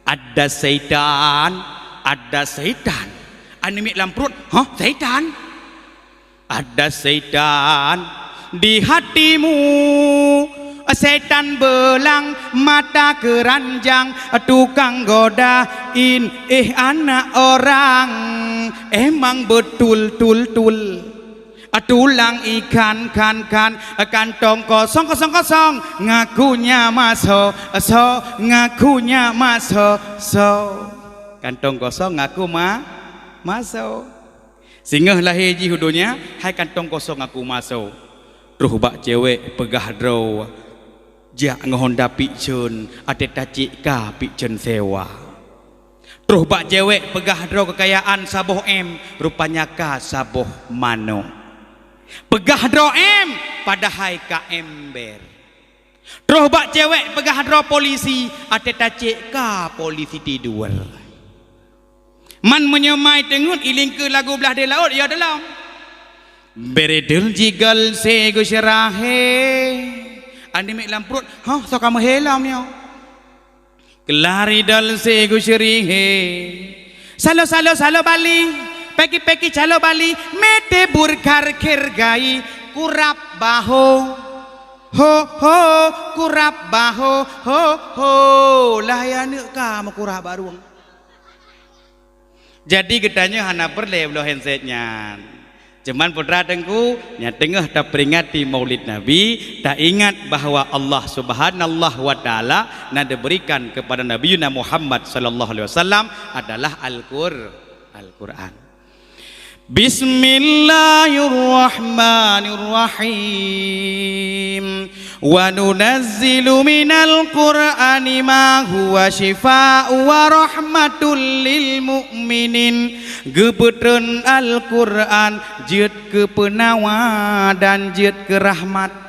Ada saitan, ada saitan. Aneuk miet lam pruet, hah, saitan? Ada saitan di hatimu, saitan beulang mata keuranjang, tukang godain, eh, anak orang, emang betul-tul-tul. Tulang ikan, kan, kan, kantong kosong, kosong, kosong, ngakunya maso, so, ngakunya maso, so. Kantong kosong ngaku ma, maso. Singoh lahé jih u donya, hai kantong kosong ngaku maso. Troh bak cewek peugah droe, jak ngon Honda Vixion, até tacek ka Vixion sewa. Troh bak cewek peugah droe keukayaan saboh M, rupanya ka saboh manok. Peugah droe M, padahai ka ember. Troh bak cewek peugah droe polisi, até tacek ka polisi tidur. Man meunyoe mai teungeut ilingkeue lagu blah deh laôt, ya dalam. Beredel jigal se gusyrah he. Aneuk miet lam pruet, hah, soe ka meuhé lom nyoe? Kelari dal se gusyrih he. Salo, salo, salo Bali. Peki, peki, calo Bali. Mete burkhar khergai. Kurab baho. Ho, ho, kurab baho. Ho, ho. Lah ya neuk ka meukurab bak rueng. Jadi geutanyoe hana peureulée bloe handset nyan. Teuma putra teungku, nyang teungoh taperingati Maulid Nabi, taingat bahwa Allah Subhanahu wa Taala na diberikan kepada Nabi Muhammad sallallahu alaihi wasallam adalah Al-Qur-, Al-Qur'an. Bismillahirrahmanirrahim. Wa nunazzilu minal Qur'ani ma huwa syifaa'u wa rahmatul lil mu'minin. Geupeutreun Al-Qur'an jeuet keu peunawa dan jeuet keu rahmat.